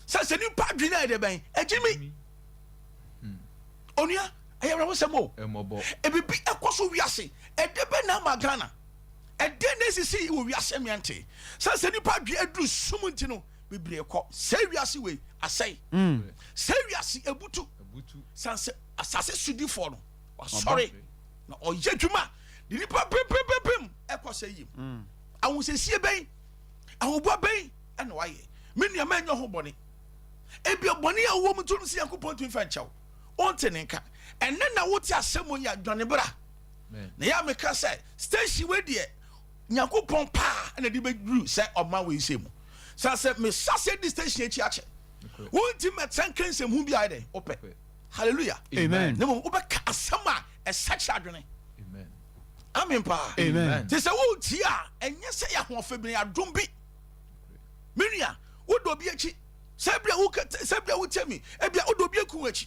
Sɛ sɛ nipa adwene ayɛ dɛ bɛn agyi mi. Hmm. Onua ɛyɛ awerɛhosɛm o. Ebibi ɛkɔ so wiase ɛde bɛ na ama Ghana ɛde na esisi wɔ wiase mmeante. Sɛ sɛ nipa adwene aduru sum nti no bebree kɔ sɛ wiase wei asɛe. Hmm. Sɛ wiase ebutu. San sɛ asase sodifoɔ no wasɔre na ɔyɛ adwuma de nipa pempempempem ɛkɔ sɛ yim. Hmm. Ahosiesie bɛn ahoboa bɛn ɛna wayɛ. Me nua mɛnyɛ ho bɔne. Ebia bɔne a wowɔ mu nti wonim sɛ Nyankopɔn ntumi mfa nkyɛ wo. Wonte ne nka. Ɛnnɛ na wote asɛm yi a, dwane bra. Na yɛ a meka sɛ, station wei deɛ, Nyankopɔn paa na de bɛduru sɛ ɔman wei sɛ mu. Sɛ sɛ mehyɛ aseɛ di station akyi akyɛ. Wonti mɛtena nka nsɛmhu bi ayɛ dɛn wopɛ. Hallelujah. Amen. Na mmom wobɛka asɛm a ɛsakyera adwene. Amen. Amen paa. Amen. Te sɛ wotie a, ɛnyɛ sɛ yɛ ahoɔfɛ bi na yɛ adom bi. Me nua, wodɔ obi akyi. Sɛ ebia wo sɛ ebia wotie mi, ebia wodɔ obi aku akyi.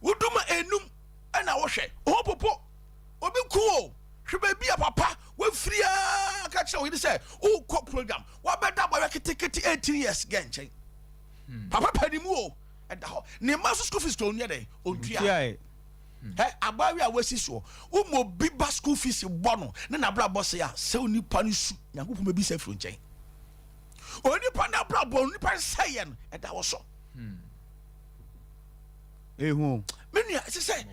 Wodu ma enum ɛna wohwɛ. Oho popo. Obi ku o. Hwɛ baabi a papa wafiri a ka kyerɛ wo yere sɛ wokɔ program. Wabɛda abɔyɛ ketekete 18 years gɛ nkyɛn. Hmm. Papa panimu o. Ɛda hɔ. Ne mma nso school fees to onua dɛn? Ontua. Hɛ, abaayewa a wasi soɔ, woma obi ba school fees bɔ no ne n'abrabɔ sɛe a, sɛ onipa no su, Nyankopɔn bɛbisa afiri nkyɛn. Onipa n'abrabɔ, onipa nsɛeɛ no, ɛda wɔ so. Ehu. Me nua, ɛsɛ sɛ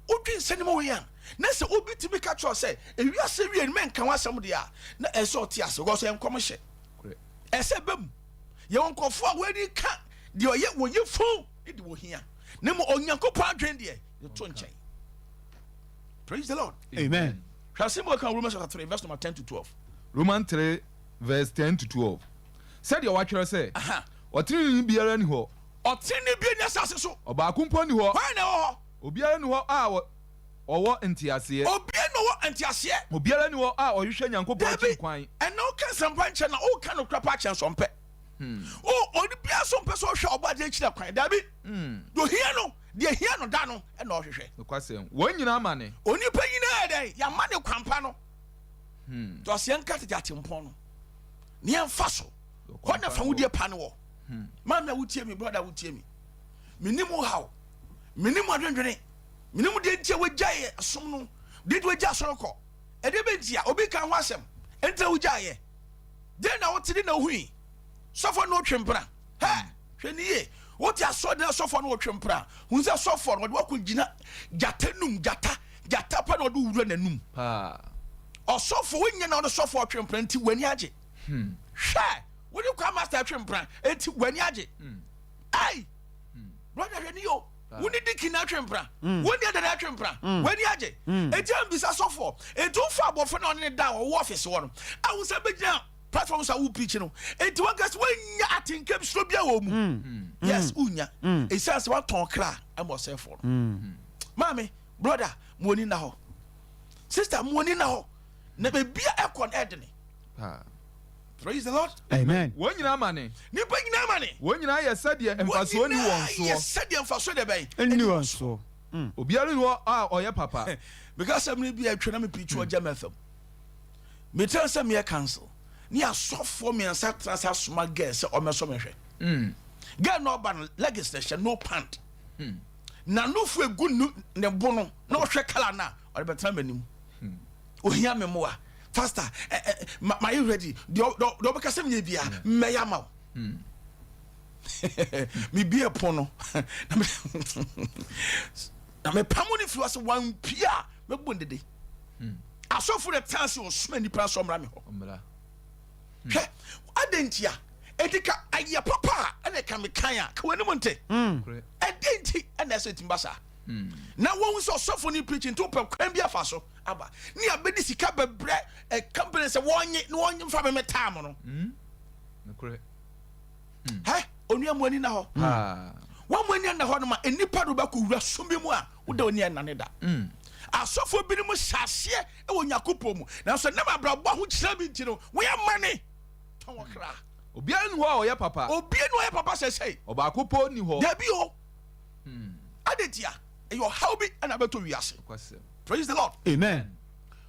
wodwen sɛ nneɛma wei a, na sɛ obi tumi ka kyerɛ sɛ ewiase wie no mɛnka ho asɛm deɛ a, na ɛsɛ sɛ ɔte ase because ɛyɛ nkɔmhyɛ. Ɛsɛ bɛ mu. Yɛwɔ nkurɔfoɔ a wɔani ka deɛ ɔyɛ wɔyɛ fun ne deɛ wɔhia. Na mmom Onyankopɔn adwene deɛ yɛto nkyɛn. Praise the Lord. Amen. Hwɛ asɛm bi ɔka Romans chapter 3 verse number 10 to 12. Romans 3 verse 10 to 12. Sɛdeɛ wɔatwerɛ sɛ, Ɔteneneeni biara nni hɔ. Ɔteneneeni biara nni asase so. Ɔbaako mpo nni hɔ. Hwan na ɛwɔ hɔ? Obiara nni hɔ a ɔwɔ nteaseɛ. Obiara nni hɔ nteaseɛ. Obiara nni hɔ a ɔhwehwɛ Nyankopɔn akyiri kwan. Dabi, ɛnna woka nsɛmpa nkyerɛ na woka nokorɛ paa kyerɛ nso ɔmpɛ. O, ɔne biara nso mpɛ sɛ ɔhwɛ ɔbɔadeɛ akyiri kwan. Dabi, deɛ ohia no, deɛ ehia no da no na ɔhwehwɛ. Nokwasɛm, wɔn nyinaa amane. Onipa nyinaa yɛ dɛn? Yɛama ne kwan pa no. Nti ɔsɛ yɛnka tete atempɔn no na yɛmfa so. Hɔ na fawodeɛ pa no wɔ. Maame a wotie me, brɔda a wotie me, menim wo haw, menim adwendwene, menim deɛ nti a wagyae som no, deɛ nti wagyae asɔre kɔ. Ɛdeɛ bɛ nti a obi ka ho asɛm nti na wogyaeɛ. Deɛ na wote de na wohui. Sɔfoɔ no wotwe mpena. Hɛ! Hwɛ ne yie. Wote asɔre na sɔfoɔ no wotwe mpena. Hu sɛ sɔfoɔ no wɔde wakɔ gyina gyata num, gyata, gyata pa na ɔde wura n'anum. Ɔsɔfoɔ wonyɛ na ɔde sɔfoɔ twe mpena nti w'ani agye. Hwɛ! Wode kwa master twe mpena nti w'ani agye. Ai! Brother hwɛ ne yie o. Wo ne diki na atwe mpena. Wo ne ɛdɛ na atwe mpena. W'ani agye. Enti ambisa sɔfoɔ. Enti wofa abɔfra na ɔne ne da a ɔwɔ ɔfisi hɔ no a wo nsa bɛgyina platform so a wo preach no. Enti wankasa woanya atenka bi suro biara wɔ mu. Yes, wonya. Ɛsiane sɛ woatɔn kra ama ɔsɛefoɔ no. Maame, brother, ma w'ani nna hɔ. Sister, ma w'ani nna hɔ. Na baabi a ɛkɔ no ɛdene. Praise the Lord. Amen. Wɔn nyinaa mane. Nipa nyinaa mane. Wɔn nyinaa yɛ sɛdeɛ mfasoɔ nni wɔn soɔ. Wɔn nyinaa yɛ sɛdeɛ mfasoɔ deɛ bɛn. Nni wɔn soɔ. Obiara nni hɔ a ɔyɛ papa. Meka sɛ mmere bi a atwa na me preach wɔ Gyama FM. Metra sɛ meyɛ council ne asɔfoɔ mmiɛnsa tena sɛ asoma girl sɛ ɔmmɛsɔ me hwɛ. Girl na ɔba no leggings na ɛhyɛ no pant. Na nufu egu ne bo no na ɔhwɛ kala no a ɔde bɛtena m'anim. Ohia me mmoa. Faster ɛ ɛ ma ma yɛ ready deɛ deɛ ɔbɛka sɛ meyɛ bia mmɛyɛ ama wo. Mebie pon no na me na mepamo no firi hɔ sɛ wampie a mɛbɔ no dede. Asɔfo na tena ase ɔsoma nnipa nso ɔmmra me hɔ. Hwɛ adɛn nti a enti ka ayɛ papa a ɛna ka mekan a ka w'anim nte. Ɛdɛn nti ɛna ɛsɛ ɛtumi ba saa? Na wɔhu sɛ ɔsɔfo no preach nti wopɛ kwan bi afa so aba ne abɛdi sika bɛbrɛ ɛ company sɛ wɔnye na wɔnye mfa mɛmɛ taam no. Nokorɛ. Hɛ onua mu ani na hɔ. Wɔn ani nna hɔ nom a, nnipa de wobɛkɔ wura sum bi mu a woda w'ani ɛnnane da. Asɔfoɔ binom hyɛ aseɛ wɔ Onyankopɔn mu, nanso ɛnam abrabɔ ahokyerɛ bi nti no, wɔyɛ amane tɔn wɔn kra. Obiara nni hɔ a ɔyɛ papa. Obiara nni hɔ a ɔyɛ papa sɛsɛi. Ɔbaako po nni hɔ. Dabi o. Adɛn ntia? Ɛyɛ ɔhaw bi na abɛtɔ wiase. Praise the Lord. Amen.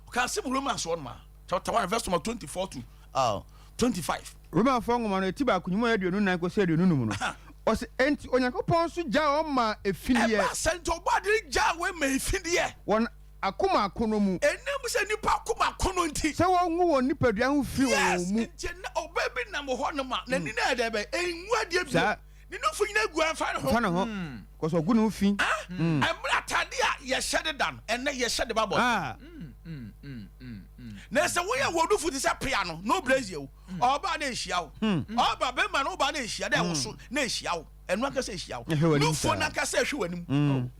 Ɔka asɛm wɔ Romans hɔ nom a, chapter 1 verse number 24 to 25. Romanfoɔ nwoma no, eti baako, nyimu 24 kɔsi 25 no, ɔse, Enti Onyankopɔn nso gyaa wɔn maa efideɛ. Ɛbaa sɛ nti Ɔbɔadeɛ no gyaa wɔn maa efideɛ. Wɔn akoma akɔnnɔ mu. Ɛnam sɛ nnipa akoma akɔnnɔ nti. Sɛ wɔngu wɔn nipadua ho fi wɔ wɔn mu. Yes, nti ɛnnɛ ɔbaa bi nam hɔ nom a, n'ani no ayɛ dɛ bɛn? Ɛngu adeɛ bio. Saa. Ne nufu nyinaa gu a, ɛmfa ne ho. Ɛmfa ne ho, kɔsɛ ɔgu ne ho fi. Ah, mmerɛ atade a yɛhyɛ deda no, ɛnnɛ yɛhyɛ de ba abɔnten. Ah. Na sɛ woyɛ wɔ nufu te sɛ pea no, no brazier o, ɔba na ehyia wo. Ɔba bɛrima no ɔba na ehyia dɛ ɛwoso na ehyia wo. Ɛno ankasa ehyia wo. Nufuo no ankasa ehwɛ w'anim.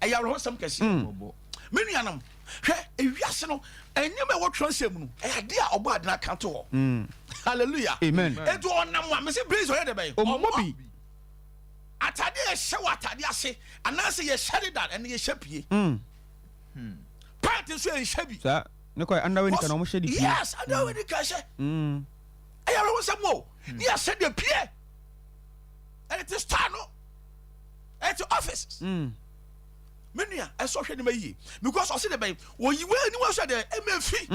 Ɛyɛ awerɛhosɛm kɛseɛ. Me nuanom, hwɛ ewiase no, nneɛma ɛwɔ twerɛnsɛm mu no, ɛyɛ adeɛ a ɔbɔ ade no aka to hɔ. Hallelujah. Amen. Enti ɔnam a, mese brazier ɔyɛ dɛ bɛn? Ɔmmɔ bi. Atade a yɛhyɛ wɔ atade ase anaasɛ yɛhyɛ deda ɛno yɛhyɛ pie. Pant nso yɛnhyɛ bi. Saa ne kɔ underwear nika na wɔn hyɛ de pie. Yes, underwear nika hyɛ. Ɛyɛ awerɛhosɛm o. Ne yɛhyɛ de pie. Ɛde te store no. Ɛte office. Me nua, ɛsɛ ɔhwɛ nneɛma yie because ɔsi de bɛn oyi wei aniwa sɛ deɛ ɛmɛ fi.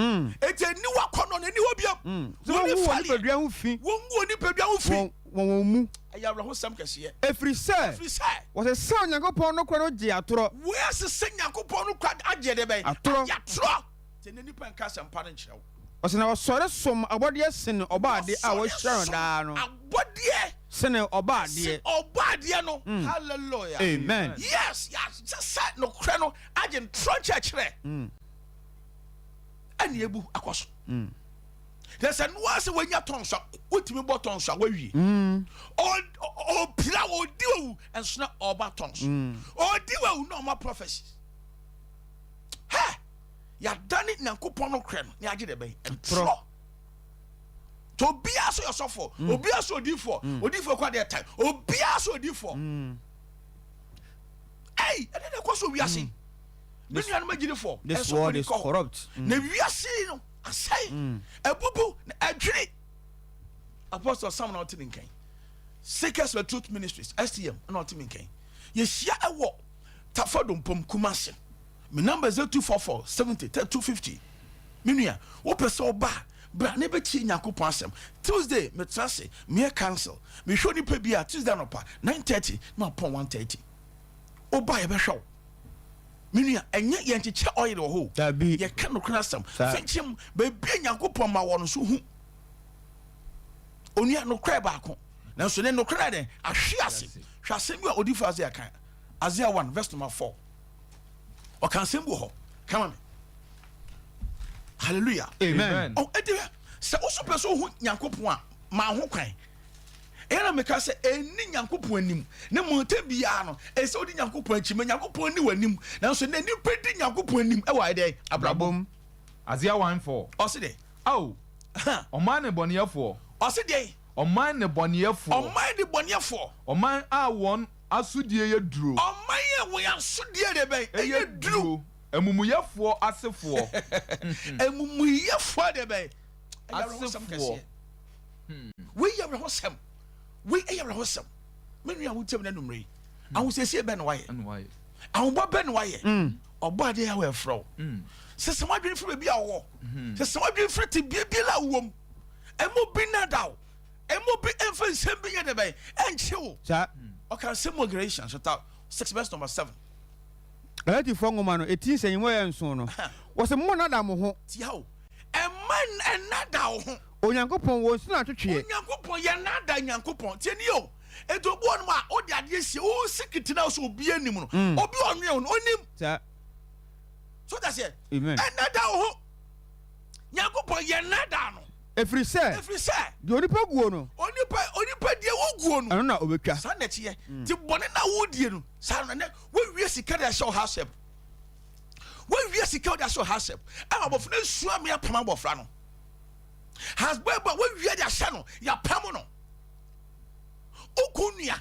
Eti aniwa kɔ no n'ani hɔ biam. Sɛ wɔn gu wɔn nipadua ho fi. Wɔn gu wɔn nipadua ho fi. Wɔn wɔn mu. Ɛyɛ awerɛhosɛm kɛseɛ. Ɛfiri sɛ. Ɛfiri sɛ. Wɔsesa Onyankopɔn nokorɛ no gye atorɔ. Wɔasesa Nyankopɔn nokorɛ agye deɛ bɛn? Atorɔ. Agye atorɔ. Nti ɛnnɛ nnipa nka asɛmpa no nkyerɛ wo. Ɔse na wɔsɔre som abɔdeɛ sene Ɔbɔadeɛ a wɔahyira no daa no. Wɔsɔre som abɔdeɛ. Sene Ɔbɔadeɛ. Sene Ɔbɔadeɛ no. Hallelujah. Amen. Yes, yɛasesa nokorɛ no agye ntorɔ nkyerɛkyerɛ. Ɛne abu akɔ so. Na sɛ noa sɛ wanya tɔn so a, wotumi bɔ tɔn so a wawie. Ɔpira ɔdi wawu nso na ɔba tɔn so. Ɔdi wawu na ɔma prophecies. Hɛ! Yɛadane Nyankopɔn no korɛ no na yɛagye deɛ bɛn? Ntorɔ. Nti obiara so yɛ ɔsɔfoɔ, obiara so odiifoɔ, odiifoɔ kɔ adeɛ tan, obiara so odiifoɔ. Ei, ɛdɛ na ɛkɔ so wiase. Me nuanom agyidifoɔ, This ɛsɔ world kɔ is corrupt. Na wiase yi no asɛe, abubu, na adwiri. Apostle Sam na ɔte ne nkan. Seekers for Truth Ministries, STM, na ɔte me nkan. Yɛhyia ɛwɔ Tafa Dompom, Kumasi. Me number 0244 70 32 50. Me nua, wopɛ sɛ ɔba a, bra na ɛbɛtie Nyankopɔn asɛm. Tuesday, metra ase, meyɛ council. Mehwɛ onipa bi a, Tuesday anɔpa, 9:30, na mapɔn 1:30. Woba a, yɛbɛhwɛ wo. Me nua, ɛnyɛ yɛn kyekyɛ ɔyere wɔ hɔ o. Dabi. Yɛka nokorɛ asɛm. Saa. Fenkyem, baabi a Nyankopɔn ma wɔ no so hu. Onua, nokorɛ baako. Nanso ne nokorɛ no ayɛ dɛn? Ahwe ase. Hwɛ asɛm bi a odiyifo Isaiah kae. Isaiah 1 verse number 4. Ɔka asɛm bi wɔ hɔ. Ka ma me. Hallelujah. Amen. Oh, enti hwɛ, sɛ wo so pɛ sɛ ohu Nyankopɔn a, ma ho kwan. Ɛyɛ na meka sɛ ɛnni Nyankopɔn anim. Ne mmom tɛm biara no, ɛsɛ sɛ wodi Nyankopɔn akyi. Ma Nyankopɔn nni w'anim. Nanso nnɛ nnipa di Nyankopɔn anim wɔ ayɛ dɛn? Abrabɔ mu. Isaiah 1 4. Ɔse dɛn? Ao, ɔman nnebɔneyɛfoɔ. Ɔse dɛn? Ɔman nnebɔneyɛfoɔ. Ɔman nnebɔneyɛfoɔ. Ɔman a wɔn asodie yɛ duro. Ɔman a wɔn asodie deɛ bɛn? Ɛyɛ duro. Amumuyɛfoɔ asefoɔ. Amumuyɛfoɔ deɛ bɛn? Ɛyɛ awerɛhosɛm kɛseɛ. Wei yɛ awerɛhosɛm. Wei yɛ awerɛhosɛm. Me nua a wotie me no anwummerɛ yi, ahosiesie bɛn na wayɛ? Ahobɔ bɛn na wayɛ? Ɔbɔ adeɛ a wɔafrɛ wo. Sesa w'adwene firi baabi a wowɔ. Sesa w'adwene firi tebea biara a wowɔ mu. Ɛma obi nnaadaa wo. Ɛma obi mfa nsɛm bi nyɛ dɛ bɛn ɛnkye wo. Ɔka nsɛm wɔ Galatians chapter 6 verse number 7. Galatifoɔ nwoma no, eti nsɛnyimu a ɛyɛ nson no, wɔse, Monnaadaa mo ho. Tia o, ɛmma ɛnnaadaa wo ho. Onyankopɔn, wɔnsi no atwetweɛ. Onyankopɔn, yɛnnaadaa Nyankopɔn. Tie nie o, enti obi wɔ hɔnom a, wode adeɛ sie, wo secret no a wosɛ obiara nnim no, obi a ɔnwɛn wo no, ɔnim. Saa. So wote aseɛ? Amen. Ɛnnaadaa wo ho. Nyankopɔn, yɛnnaadaa no. Ɛfiri sɛ. Ɛfiri sɛ. Deɛ onipa guo no. Onipa, onipa deɛ woguo no. Ɛno na ɔbɛtwa. Saa na ɛteɛ. Nti bɔne no a wodie no, saa na nɛ, woawie sika de ahyɛ wo house help. Woawie sika de ahyɛ wo house help. Ama abɔfra no asua me apam abɔfra no. House boy bɔ woawie de ahyɛ no, yɛapam no. Wokɔ nua.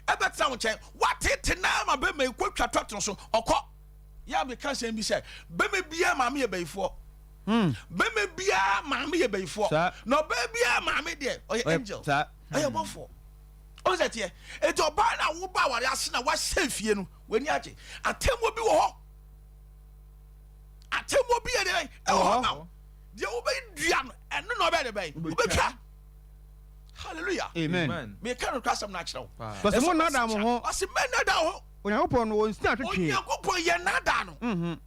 ɛbɛtena wo nkyɛn. Woatete no ara ma bɛrima yi kɔtwa tɔtene so, ɔkɔ. Yɛ a meka asɛm bi sɛ, bɛrima biara maame yɛ bayifoɔ. Bɛrima biara maame yɛ bayifoɔ. Na ɔbaa biara maame deɛ, ɔyɛ angel. Ɔyɛ bɔfoɔ. Ɔhu sɛ teɛ. Enti ɔbaa no a woba aware ase na wahyɛ fie no, w'ani agye. Atemmuo bi wɔ hɔ. Atemmuo bi yɛ deɛ ɛwɔ hɔ ma wo. Deɛ wobɛdua no, ɛno na ɔbɛyɛ deɛ bɛn? Wobɛtwa. Hallelujah. Amen. Meka no asɛm no akyerɛ wo. Ɔse mo nnaadaa mo ho. Ɔse mɛnnaadaa ho. Onyankopɔn no wɔnsi atwetwe. Onyankopɔn yɛ nnaadaa no. Mhm.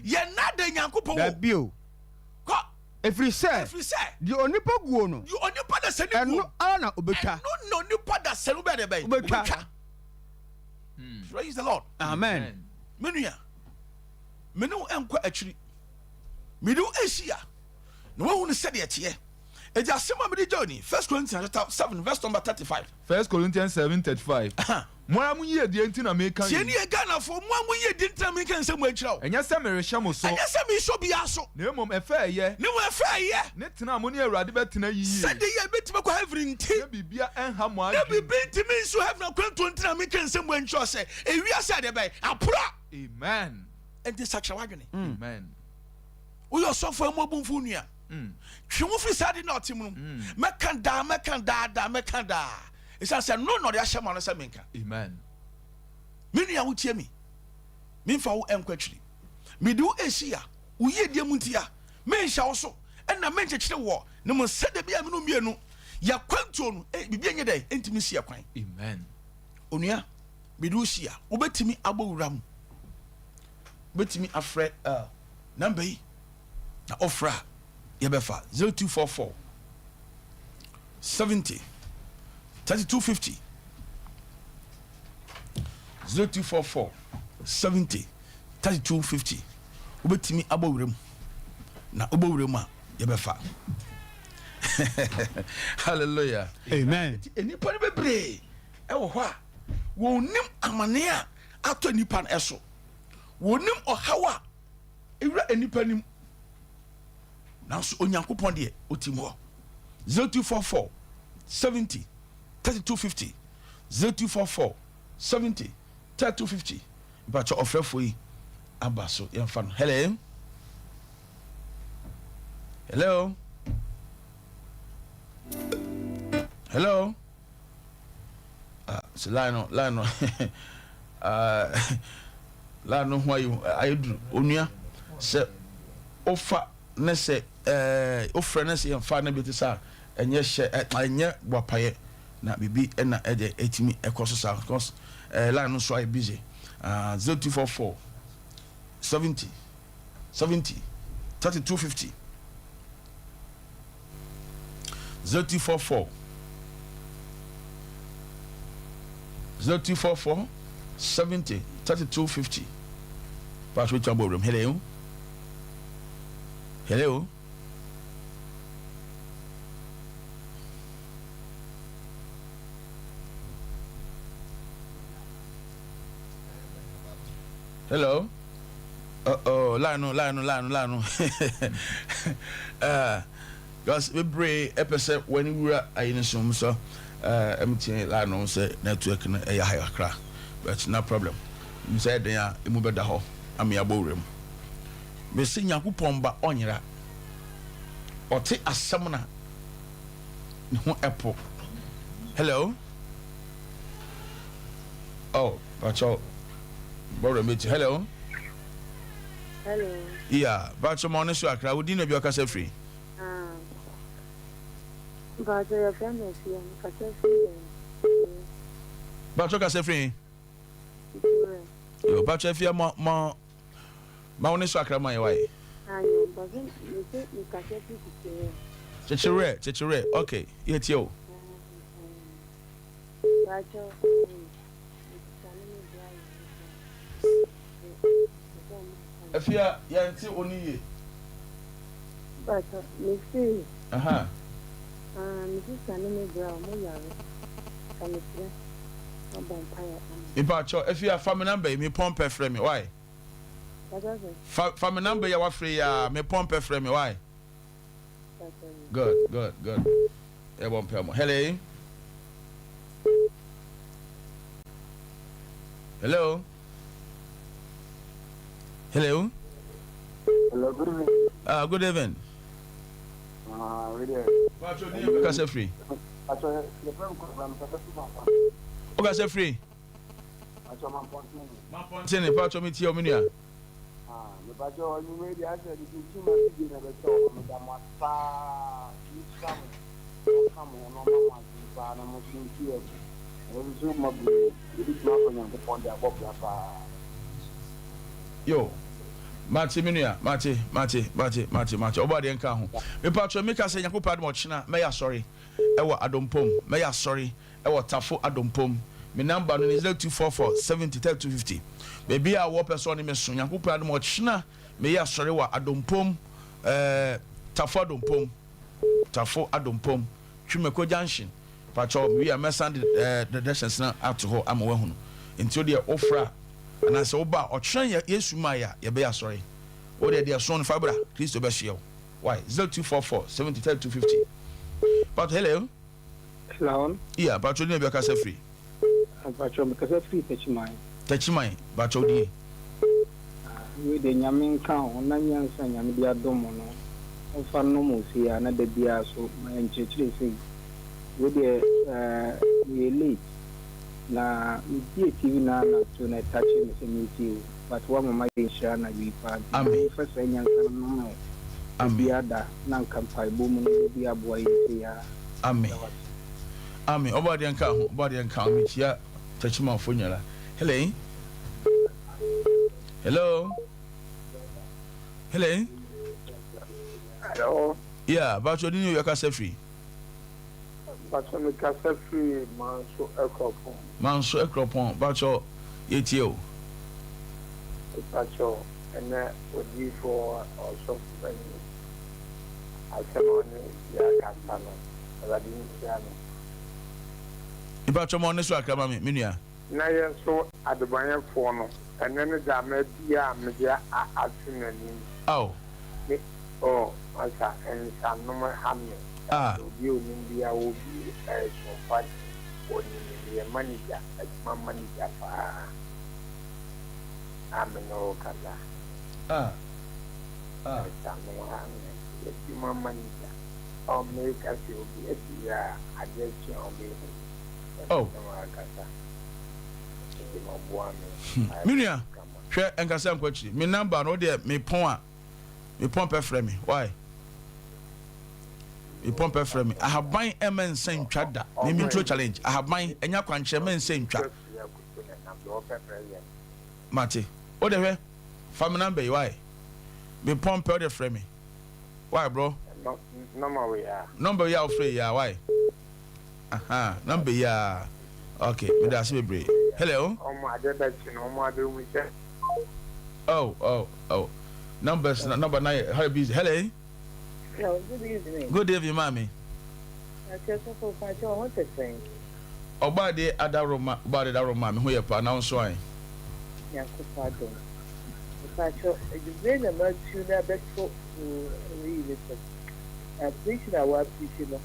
Yɛ nnaadaa Nyankopɔn o. Dabi o. Kɔ. Ɛfiri sɛ. Ɛfiri sɛ. Deɛ onipa guo no. Deɛ onipa da sɛ ne guo. Ɛno ara na obɛtwa. Ɛno na onipa da sɛ no bɛyɛ dɛ bɛn. Wobɛtwa. Praise the Lord. Amen. Me nua, me ne wo nkɔ akyiri. Mede wo ahyia na woahunu sɛdeɛ ɛteɛ. Enti asɛm a mede gyaw ni, First Corinthians chapter 7 verse number 35. First Corinthians 7 35. Mo ara mo yiedie nti na meka Tie yei. nie Ghanafoɔ, mo ara mo yiedie nti na meka nsɛm wei kyerɛ wo. Ɛnyɛ sɛ merehyɛ mo so. Ɛnyɛ sɛ merehyɛ obiara so. Na mmom ɛfɛ a ɛyɛ. Na mmom ɛfɛ a ɛyɛ. Ne tena a mo ne Awurade bɛtena yiye. Sɛdeɛ yɛbɛtumi akɔ heaven nti. Na biribiara ɛnha mo Na adwene. biribi ntumi nso heaven akwantuo nti na meka nsɛm wei nkyerɛ wo sɛ, ewiase adeɛ bɛn? Apora! Amen. Enti sakyera w'adwene. Amen. Woyɛ ɔsɔfo a mmu mfu wo nua. Twe wo firi saa ade no a ɔte mu no mu. Mɛka daa, mɛka daa daa, mɛka daa. Ɛsiane sɛ ɛno na ɔde ahyɛ m'ano sɛ menka. Amen. Me nua wotie me, memfa wo nkɔ akyiri. Mede wo resi ya, wo yiedie mu nti ya. Menhyɛ wo so, ɛna menkyekyere woɔ, na mmom sɛdeɛ ɛbɛyɛ a me ne wo mmienu yɛakwantuo no, biribi nyɛ dɛn, ɛntumi nsi yɛn kwan. Amen. Onua, mede wo si ya, wobɛtumi abɔ wura mu. Wobɛtumi afrɛ uh, namba yi na ɔfrɛ a yɛbɛfa 0244 70 3250 0244 70 3250 wobɛtumi abɔ wura mu na wobɔ wura mu a yɛbɛfa hallelujah amen nnipa no bebree ɛwɔ hɔ a wɔnim amane a atɔ nnipa no ɛso wɔnim ɔhaw a Ewura nnipa nim, nanso Onyankopɔn deɛ ɔtim hɔ. 0244 70 32 50 0244 70 32 50 Mpakyɛ ɔfrɛfoɔ yi aba so yɛmfa no. Hello? Hello? Hello? Ah, sɛ line no line no ah, line no ho ayɛ ayɛ duru onua sɛ ofa ne sɛ ɛɛ ofrɛ ne sɛ yɛmfa ne bi te sɛ ɛnyɛ hyɛ ɛnyɛ boapayɛ na biribi ɛna ɛde ɛtumi ɛkɔ so saa because ɛɛ line no nso ayɛ busy ah 0244 70 70 32 50 0244 0244 70 32 50 Pass which one room. Hello. Hello. Hello. Uh oh, line no, line no, line no, line no. uh, because bebree ɛpɛ sɛ wɔn wura ayi no so so uh, MTN line no sɛ network no ɛyɛ ha kakra but no problem. Sɛ ɛden a emu bɛda hɔ ama yɛabɔ wura mu. Mesi Nyankopɔn ba ɔnyera. Ɔte asɛm na ne ho ɛpo. Hello. Oh, Pacho. Bɔbra meti. Hello. Hello. Yeah, Pacho ma ɔne so akra. Wodi na bi ɔkasa firi. Ah. Pacho yɛ fɛ mi afia. Kasa firi. Pacho kasa firi. Yo, Pacho afia ma ma ma ɔne so akra ma yɛ wae. Ayo, Pacho mi se mi kasa firi kyekyerɛ. Kyekyerɛ, kyekyerɛ. Okay, yɛ tie o. Afia, yɛnte wo nne yie. Mpakyɛ, me se. Aha. Ah, me sister ne me bra ɔmo yare. Ka me kyerɛ, ma bɔ mpaeɛ ama. Mpakyɛ, Afia, fa me number yi, me pɔn pɛ frɛ me, why? Mpakyɛ sɛ? Fa, fa me number yi a wafrɛ yi a, me pɔn pɛ frɛ me, why? Good, good, good. Yɛbɔ mpaeɛ mo. Hello. Hello. Hello. Hello, good evening. Ah, good evening. Ah, we there. Kasa firi. Acho, your friend come from O kasa firi. Acho, Mampontini. Mampontini, pacho mi tie o mi nua. Ah, me pacho, you may be asked to teach my video na beto, me da mo pa, ni sam. Ɔka mo ho na ɔma mo adwene paa na mo nso montu agu. Ɛno nso ma bu yɛbɛtumi afa Nyankopɔn de abɔ bra paa. Yo, mate me nua, mate, mate, mate, mate, mate. Ɔbɔ adeɛ nka ho. Mepatwɛ meka sɛ Nyankopɔn adom ɔkyena mɛyɛ asɔre ɛwɔ Adompom. Mɛyɛ asɔre ɛwɔ Tafo Adompom. Me number no ne 0244 70 32 50. Baabi a wɔ pɛ sɛ ɔne me so. Nyankopɔn adom ɔkyena meyɛ asɔre wɔ Adompom, ɛɛ Tafo Adompom. Tafo Adompom, Twumako junction. Pakyɛw mewie a mɛsan de eh, directions no ato hɔ ama woahunu. Nti wo deɛ wofrɛ a anaasɛ woba a ɔkyena yɛ Yesu mae a yɛbɛyɛ asɔre. Wo deɛ deɛ ɛso no fa bra, Kristo bɛsoɛ wo. Why? 0244 70 32 50. Pato hello. Hello. Yeah, pato ni ebi akasa firi. Pato mekasa firi Techiman. Techiman, pato die. Wei deɛ Nyame nka ho na nyansa a Nyame de adom mo no ɔmfa nnom wo sei ara na da biara so ma yɛn nkyerɛkyerɛ sei. Wei deɛ eh, meyɛ late na me bie TV no ara na to na ɛtache me sɛ mentie wo but woama mayɛ nhyira anadwo yi paa nti Nyame Amen. mfa saa nyansa no nnom wo da Amen. biara da na anka mpaebɔ mu no da biara aboa yɛn sei ara. Amen. Meda wo ase. Amen. Ɔbɔ adeɛ nka ho, ɔbɔ adeɛ nka ho. Mekyia Techimanfoɔ nyinara. Hello. Hello. Hello. Hello. Yeah, Bacho ni yo kasa free. Bacho mi kasa free Manso Ekropon. Manso Ekropon, Bacho yetie o. Bacho ene odifo ɔsɔfo panyin asɛm a ɔne yɛ akasa no Awurade nhyira no. Bacho mo ne so akra ma me me nua. Na yɛn nso adebɔnyɛfoɔ no, ɛnnɛ ne da mabue a mede ato n'anim. Ao. Me, oh, masa, nsanom ha me. Ah. Obi a onim biara, obi sompa onim me, meyɛ manager, adwuma manager paa a me ne wo rekasa. Ah, ah. Nsanom ha me, adwuma manager. Oh, meka sɛ obi abue a adeɛ kye a ɔbɛhu me. Oh. Me nua, hwɛ nkasa nkɔ akyiri. Me number no deɛ me pɔn a, me pɔn pɛ frɛ me. Why? Me pɔn pɛ frɛ me. Ahaban ɛmɛ nsa ntwa da. Me me nturo challenge. Ahaban ɛnya kwankyerɛ mɛ nsa ntwa. Mate. O de hwɛ, fa me number yi why? Me pɔn pɛ o de frɛ me. Why bro? Number wei a. Number yi a wofrɛ yi a why? Aha, number yi a. Okay, me da ase bebree. Hello. Ɔmo ade bɛkye no, ɔmo ade hu sɛ. Oh, oh, oh. Numbers, na number na yɛ very busy. Hello. Hello, good evening. Good evening, maame. Akyɛ sɔfo pakyɛ ɔho te sɛn? Ɔbaa de adaworoma, ɔbaa de adaworoma, me ho yɛ paa, na wo nso ae? Nyankopɔn adom. Mepakyɛ adwumerɛ na matu na abɛto wo yi no so. Na preaching a woapreachi no,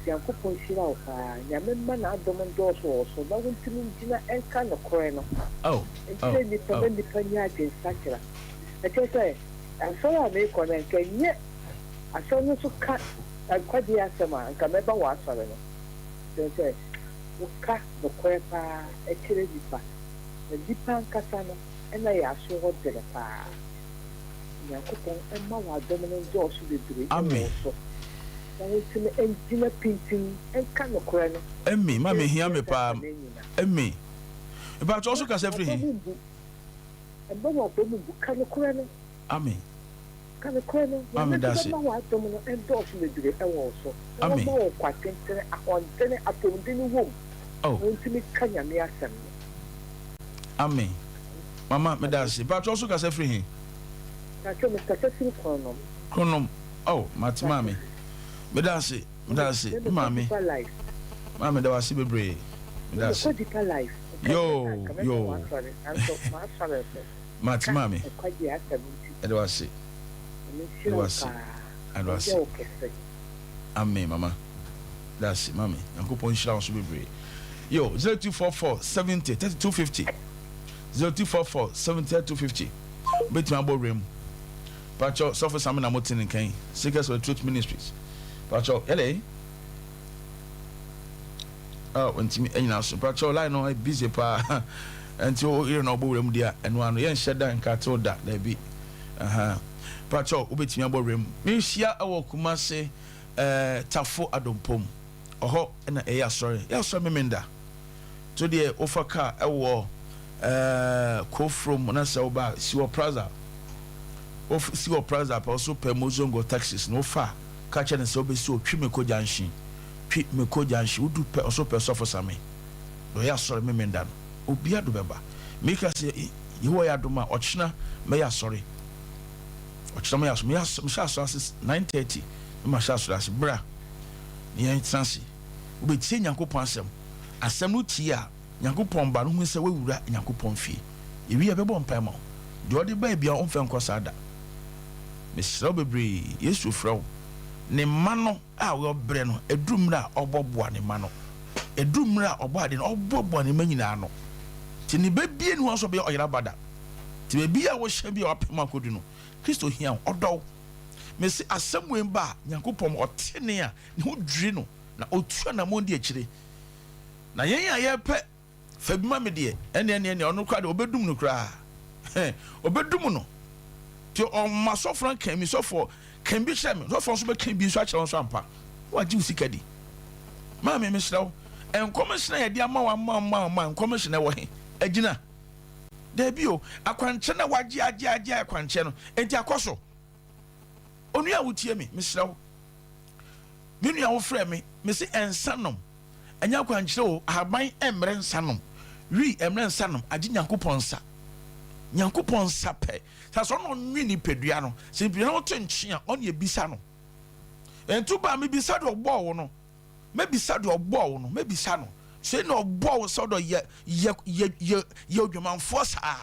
Nyankopɔn nhyira wo paa. Nyame mma n'adom ndɔɔso wɔ wo so na wontumi ngyina nka nokorɛ no nkyerɛ nnipa na nnipa nya adwensakyera. Ɛkyerɛ sɛ asɔre a mekɔ no nka ɛnyɛ asɔre no nso ka nkwagyeɛ asɛm a nka mɛba w'asɔre no. Kyerɛ sɛ woka nokorɛ paa kyerɛ nnipa na nnipa ankasa no na yɛ aso hɔ dene paa. Onyankopɔn mma w'adom no ndɔɔso bebree wɔ wo so na wontumi ngyina pintinn nka nokorɛ no Emmy, ma nkyerɛ me hia me wiase paa afanan nyina. Emmy, mepakyɛ wo so Mma kasa firi w'aba he? mu mbu. Mma w'aba mu mbu. Ka nokorɛ no. Amen. Ka nokorɛ no. Ma Nyame me nso dase. bɛma w'adom no ndɔɔso bebree wɔ wo so na Amen. wama wo nkwa tentene, ahɔndene, apɔmudene wom Oh. na wontumi ka Nyame asɛm no. Amen mama meda ase. Mpatsɔ so kasa firi he? Mpatsɔ me kasa firi Kronom. Kronom oh mate maame meda ase meda ase me maame maame meda wase bebree meda ase yoo yoo mate maame meda wase meda wase meda wase amen mama meda ase maame nyankopɔn nhyira wo so bebree. Yo, 0244 70 32 50. 0244 70 32 50. Wobɛtumi abɔ wura mu. Pakyɛw, Sɔfo Same na mote ne nka yi, Seekers of the Truth Ministries. Pakyɛw, yɛdɛ? Oh, ntumi anyina so. Pakyɛw, line no busy paa. Nti wo yere na ɔbɔ wura mu deɛ a, ɛno ano. Yɛnhyɛ da nkatew da, daabi. Aha. Pakyɛw, wobɛtumi abɔ wura mu. Mehyia wɔ Kumase, eh, Tafo Adompom. Ɔhɔ na ɛyɛ asɔre. Yɛ asɔre Memenda. To deɛ wofa car wɔ eh, Kofrom na sɛ woba a, si wɔ Praza. Wof si wɔ Praza pɛ, wo so pɛ Mozongo taxis no wofa a, ka kyerɛ no sɛ wobɛsi wɔ Twimeko Junction. Twimeko Junction, wodu pɛ, ɔso pɛ Sɔfo Same. Na ɔyɛ asɔre Memenda no. Obia do bɛba. Meka sɛ Yehowa yɛ adom a, ɔkyena mɛyɛ asɔre. Ɔkyena mɛyɛ asɔre. Meyɛ asɔ, mehyɛ asɔre ase 9:30 na mahyɛ asɔre ase. Bra na yɛntena ase. Wobɛtie Nyankopɔn asɛm. Asɛm no tie a, Nyankopɔn ba no hunu sɛ woawura Nyankopɔn fie. Yɛwie a, yɛbɛbɔ mpae ma wo. Deɛ ɔde bae biara, ɔmfa nkɔ saa da. Mesrɛ wo bebree, Yesu frɛ wo. Ne mma no a wɔbrɛ no, ɛduru mmerɛ a ɔbɔboa ne mma no. Ɛduru mmerɛ a ɔbɔ adeɛ no, ɔboaboa ne mma nyinaa ano. Nti ne ba bie nni hɔ nso ɔbɛyɛ ɔyera ba da. Nti baabi a wohyɛ bi a wapem akɔdu no, Kristo hia wo, ɔdɔ wo. Mese asɛm wei ba a, Nyankopɔn ma ɔte nne a, ne ho dwiri no, na ɔtu anammɔn di akyire. Na yɛn a yɛpɛ fa bi ma me deɛ, ɛnneɛ ɛnneɛ ɛnneɛ ɔno koraa deɛ ɔbɛdum no koraa. Ɔbɛdum no. Nti ɔma sɔfoɔ no ka mi, sɔfoɔ ka bi kyerɛ me, sɔfoɔ nso bɛka bi nso akyerɛ wo nso ampa. Na wagye wo sika di. Maame, mesrɛ wo, nkɔmhyɛ a yɛde ama wo ama wo ama wo ama wo, nkɔmhyɛ no ɛwɔ he? Agyina? Daabi o, akwankyerɛ no a wagye agye agye akwankyerɛ no, enti akɔ so. Onua a wotie me, mesrɛ wo, me nua wofrɛ me, mese nsa nom, ɛnyɛ akwankyerɛ o, ahaban mmerɛ nsa nom, wi mmerɛ nsa nom, agye Nyankopɔn nsa. Nyankopɔn nsa pɛ. Sɛ sɛ ɔno ɔnwe nipadua no, sɛ nipadua no te nkye a, ɔne ebisa no. Ɛnto ba mebisa deɛ ɔbɔɔ wo no, mɛbisa deɛ ɔbɔɔ wo no, mɛbisa no. Sɛ na ɔbɔɔ wo sɛ ɔdɔ yɛ yɛ yɛ yɛ yɛ odwamanfoɔ saa,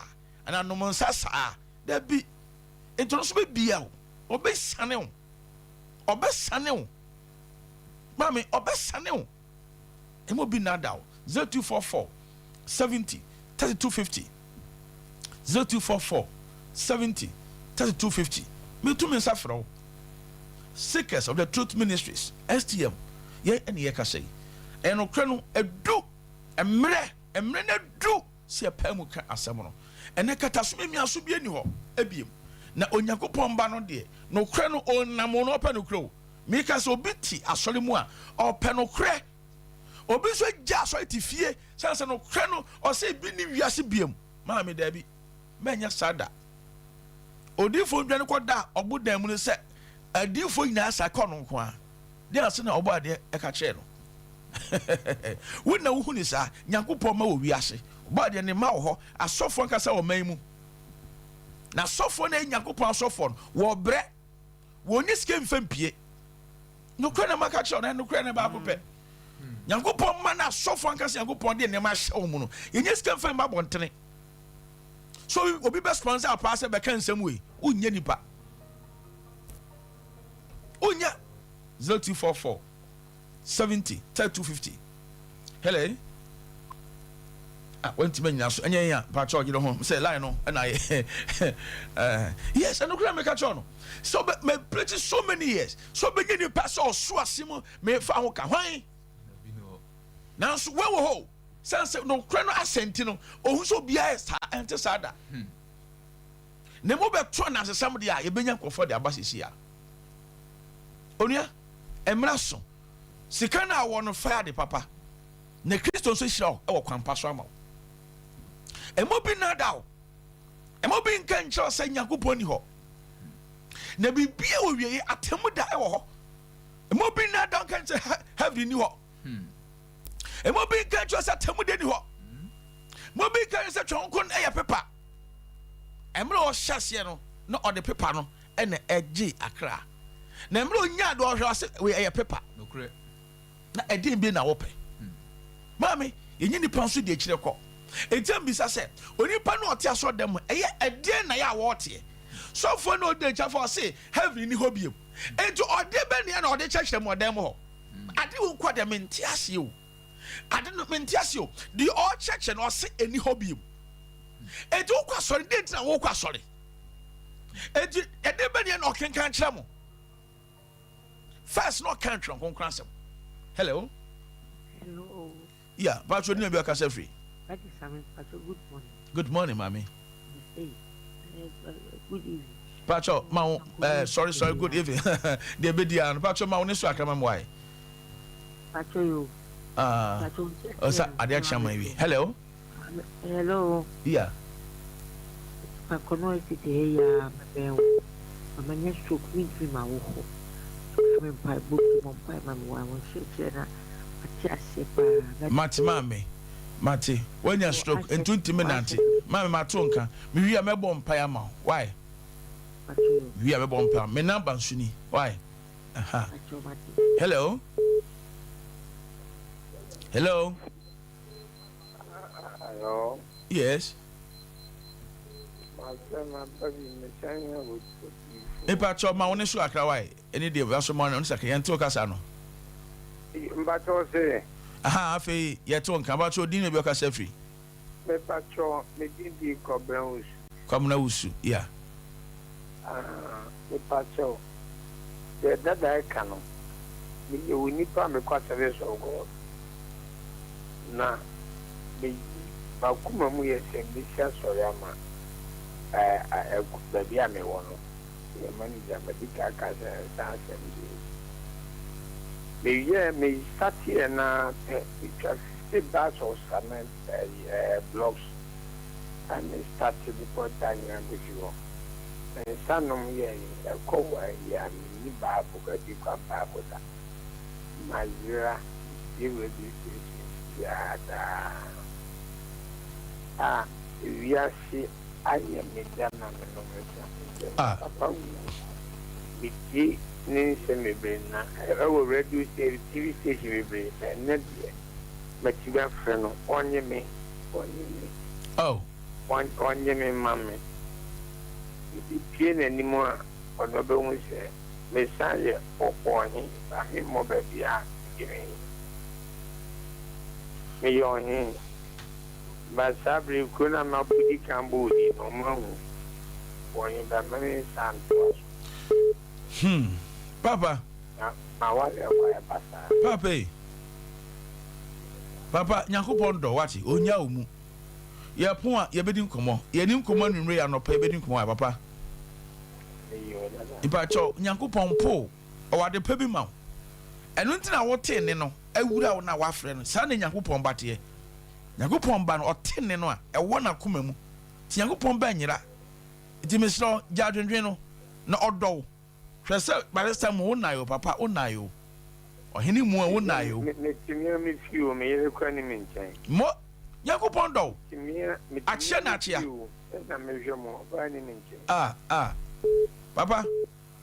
anaa nom nsa saa, dabi. Nti ɔno nso bɛbia wo, ɔbɛsiane wo, ɔbɛsane wo, maame, ɔbɛsane wo. Ɛma obi nnaadaa wo. 0244 70 32 50 0244 70 32 50 Metu me nsa frɛ wo. Seekers of the Truth Ministries, STM, yɛn ɛne yɛkasa yi. Ɛyɛ nokorɛ no, adu mmerɛ, mmerɛ no adu. sɛ yɛpae mu ka asɛm no. Ɛnnɛ, kataso mmiamiaso biara nni hɔ bio. Na Onyankopɔn Ba no deɛ, nokorɛ no, ɔnam o na ɔpɛ nokorɛ o. Meka sɛ obi te asɔre mu a, ɔpɛ nokorɛ. Obi nso agya asɔre te fie, sane sɛ nokorɛ no, ɔsɛ ebi nni wiase biam. Maame, daabi, mɛnyɛ saa da. Odiyifoɔ no dwane kɔdaa ɔbodan mu no sɛ adiyifoɔ nyinaa saa ka ɔno nko ara. Deɛn ase na Ɔbɔadeɛ ka kyerɛɛ no? Wo na wohu no saa? Nyankopɔn mma wɔ wiase. Ɔbɔadeɛ ne mma wɔ hɔ. Asɔfoɔ ankasa wɔ man mu. Na asɔfoɔ no a ɛyɛ Nyankopɔn asɔfoɔ no, wɔbrɛ. Wɔnni sika mfa mpie. Nokorɛ na maka kyerɛ wo, na nokorɛ no baako pɛ. Nyankopɔn mma no asɔfoɔ ankasa Nyankopɔn de nneɛma ahyɛ wɔn mu no, yɛnyɛ sika mfa mma abɔntene. So obi bɛ sponsor paa sɛ bɛka nsɛm wei? Wonyɛ nipa. Wonya 0244 70 32 50. Hello. Ah, wantumi anyina so. Ɛnyɛ yɛn a, mpakyɛ ɔyere ho sɛ line no ɛna ayɛ. Eh, yes, ɛno koraa meka kyerɛ no. So me me preach so many years. So bɛnyɛ nipa sɛ ɔso ase mu mefa ho ka hwan. Nanso wɔwɔ hɔ. Sɛ sɛ nokorɛ no asɛnti no, ohun sɛ obiara yɛ saa, ɛnte saa da. Hmm. Na emu bɛto anansesɛm deɛ a, yɛbɛnya nkurɔfoɔ de aba seesei a. Onua, mmerɛ aso. Sika no a wɔ no fa ade papa, na Kristo nso hyira wo wɔ kwan pa so ama wo. Mma obi nnaadaa wo. Mma obi nka nkyerɛ wo sɛ Nyankopɔn nni hɔ. Na biribiara wɔ wieɛ, atemmu da wɔ hɔ. Mma obi nnaadaa wo nka nkyerɛ sɛ heaven nni hɔ. Mma obi nka nkyerɛ sɛ atemmu da nni hɔ. Mma obi nka nkyerɛ sɛ Twɛn Kronkron yɛ pepa. Mmerɛ a ɔhyɛ aseɛ no, na ɔde pepa no na ɛgye akra. Na mmerɛ ɔnyaa deɛ ɔhwɛ ɔse wei ɛyɛ pepa. Na ɛdeɛn bio na wopɛ? Maame, yɛnyɛ nipa nso di akyire kɔ. Enti mbisa sɛ, onipa no ɔte asɔrdan mu ɛyɛ ɛdeɛn na yɛ a wɔteɛ? Sɔfoɔ no ɔdi akyire afɔ ɔse heaven ni hɔ biom. Enti ɔde bɛ nea na ɔde kyerɛkyerɛ mu ɔdan mu hɔ? Ade wo nkɔ deɛ mente aseɛ o. Ade no mente ase o. Deɛ ɔrekyerɛkyerɛ no ɔse ɛni hɔ biom. Enti wokɔ asɔre deɛ nti na wokɔ asɔre? Enti ɛde bɛ deɛ na ɔkenkan kyerɛ mo? First na ɔka Twerɛ Kronkron asɛm. Hello. Hello. Yeah, Pacho ni obi akasa firi. Daddy Sammy, Pacho, good morning. Good morning, mami. Hey, good evening. Pacho, ma wo, sorry, sorry, good evening. Deɛ bɛdi ano. Pacho, ma wo ne so akrama mu wae. Pacho yo. Ah. Pacho, Ɔsa adeɛ akyea ma wie. Hello. Hello. Yeah. Pakono estate ha yi ara mebɛn wo. Mama nya stroke mentumi ma wo hɔ. Ka me mpaebɔ bi bɔ mpae ma me wɔ wo nkyerɛkyerɛ na mate aseɛ paa. Mate maame mate wanya stroke nti wontumi nante maame mate wo nka mewie a mɛbɔ mpae ama wo why mewie a mɛbɔ mpae me number nso ni why aha hello hello. Hello. Yes. Mepakyɛw ma wo ne so akra wae ɛne deɛ waso ma wo ne sakra yɛnte wo kasa no. Mpakyɛw se. Aha afei yɛte wo nka mpakyɛw din na bi ɔkasa firi. Mepakyɛw me din di Kwabena Wusu. Kwabena Wusu yeah. Ah mepakyɛw deɛ dada ɛka no meyɛ onipa a mekɔ Assemblies of God na meyi makoma mu yɛ sɛ mesi asɔre ama ɛɛ baabi a mewɔ no meyɛ manager madi kan aka sɛ nsa asɛm deɛ meyɛ me starteɛ no ara pɛ metwa 50 bags of cement ɛɛ blocks a me starte de kɔ da nyinaa kɔsi hɔ. Me nsa nom yɛ ɛkɔ wɔ ayi a menni bible baabi kɔ bible da. Mayera metie radio stations biara daa a ewiase ayɛ me dɛ ma menom nsa nti Ah. papa wu metie ne nsɛm bebree na ɛwɔ radio station TV station bebree na ɛnɛ deɛ matumi afrɛ no ɔnye me ɔnye me. Oh. Ɔnnye me mma me. Mepue n'anim a, ɔno ɔbɛhu sɛ mesan yɛ ɔhen ba memmɔ baabi a mede me he. Meyɛ ɔhen, but saa bere yi kuro no a mabɔ di kan bɔɔ din no, wɔahu ɔhen ba mma mensan ntoa so. Hmm. Papa. Na m'awareɛ kɔ ayɛ basaa. Papa ei. Papa, Nyankopɔn dɔ wo, wate? Ɔnnya wo mu. Yɛpon a, yɛbɛdi nkɔmmɔ. Yɛnni nkɔmmɔ anwummere yi, anɔpa yɛbɛdi nkɔmmɔ a, papa. Mpakyɛw, Nyankopɔn mpo wo. Ɔwɔ ade pa bi ma wo. Ɛno nti na wotee nne no, awura wo na woafrɛ no. Saa na Nyankopɔn ba teɛ. Nyankopɔn ba no, ɔte nne no a, ɛwɔ n'akoma mu. Nti Nyankopɔn ba nyera. Nti mesrɛ wo, gya adwendwen no, na ɔdɔ wo. Hwɛ sɛ barista mu wo nae o papa wo nae o ɔhene mu wo nae o. Me te mea me fie o me yere kora ni me nkyɛn. Mo Nyankopɔn dɔ wo Me te mea me te akyea mea na me akyea. fie o ɛna me hwɛ mo ɔbaa ni me nkyɛn. Ah ah papa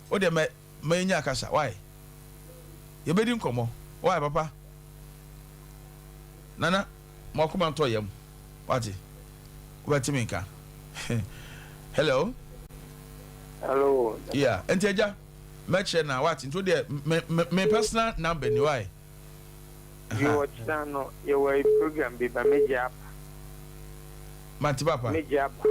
wo deɛ mɛ mɛ nya kasa why yɛbɛdi nkɔmɔ why papa nana mo akoma ntɔ yam. Wate? Wobɛte me nka. Hello? Hello. Yeah, nti agya, mɛkyerɛ na wate. Nti wo deɛ, me, me, me personal number ni, why? Yo, ɔkyena no, yɛwɔ program bi ba, megye aba. Mate papa. Megye aba,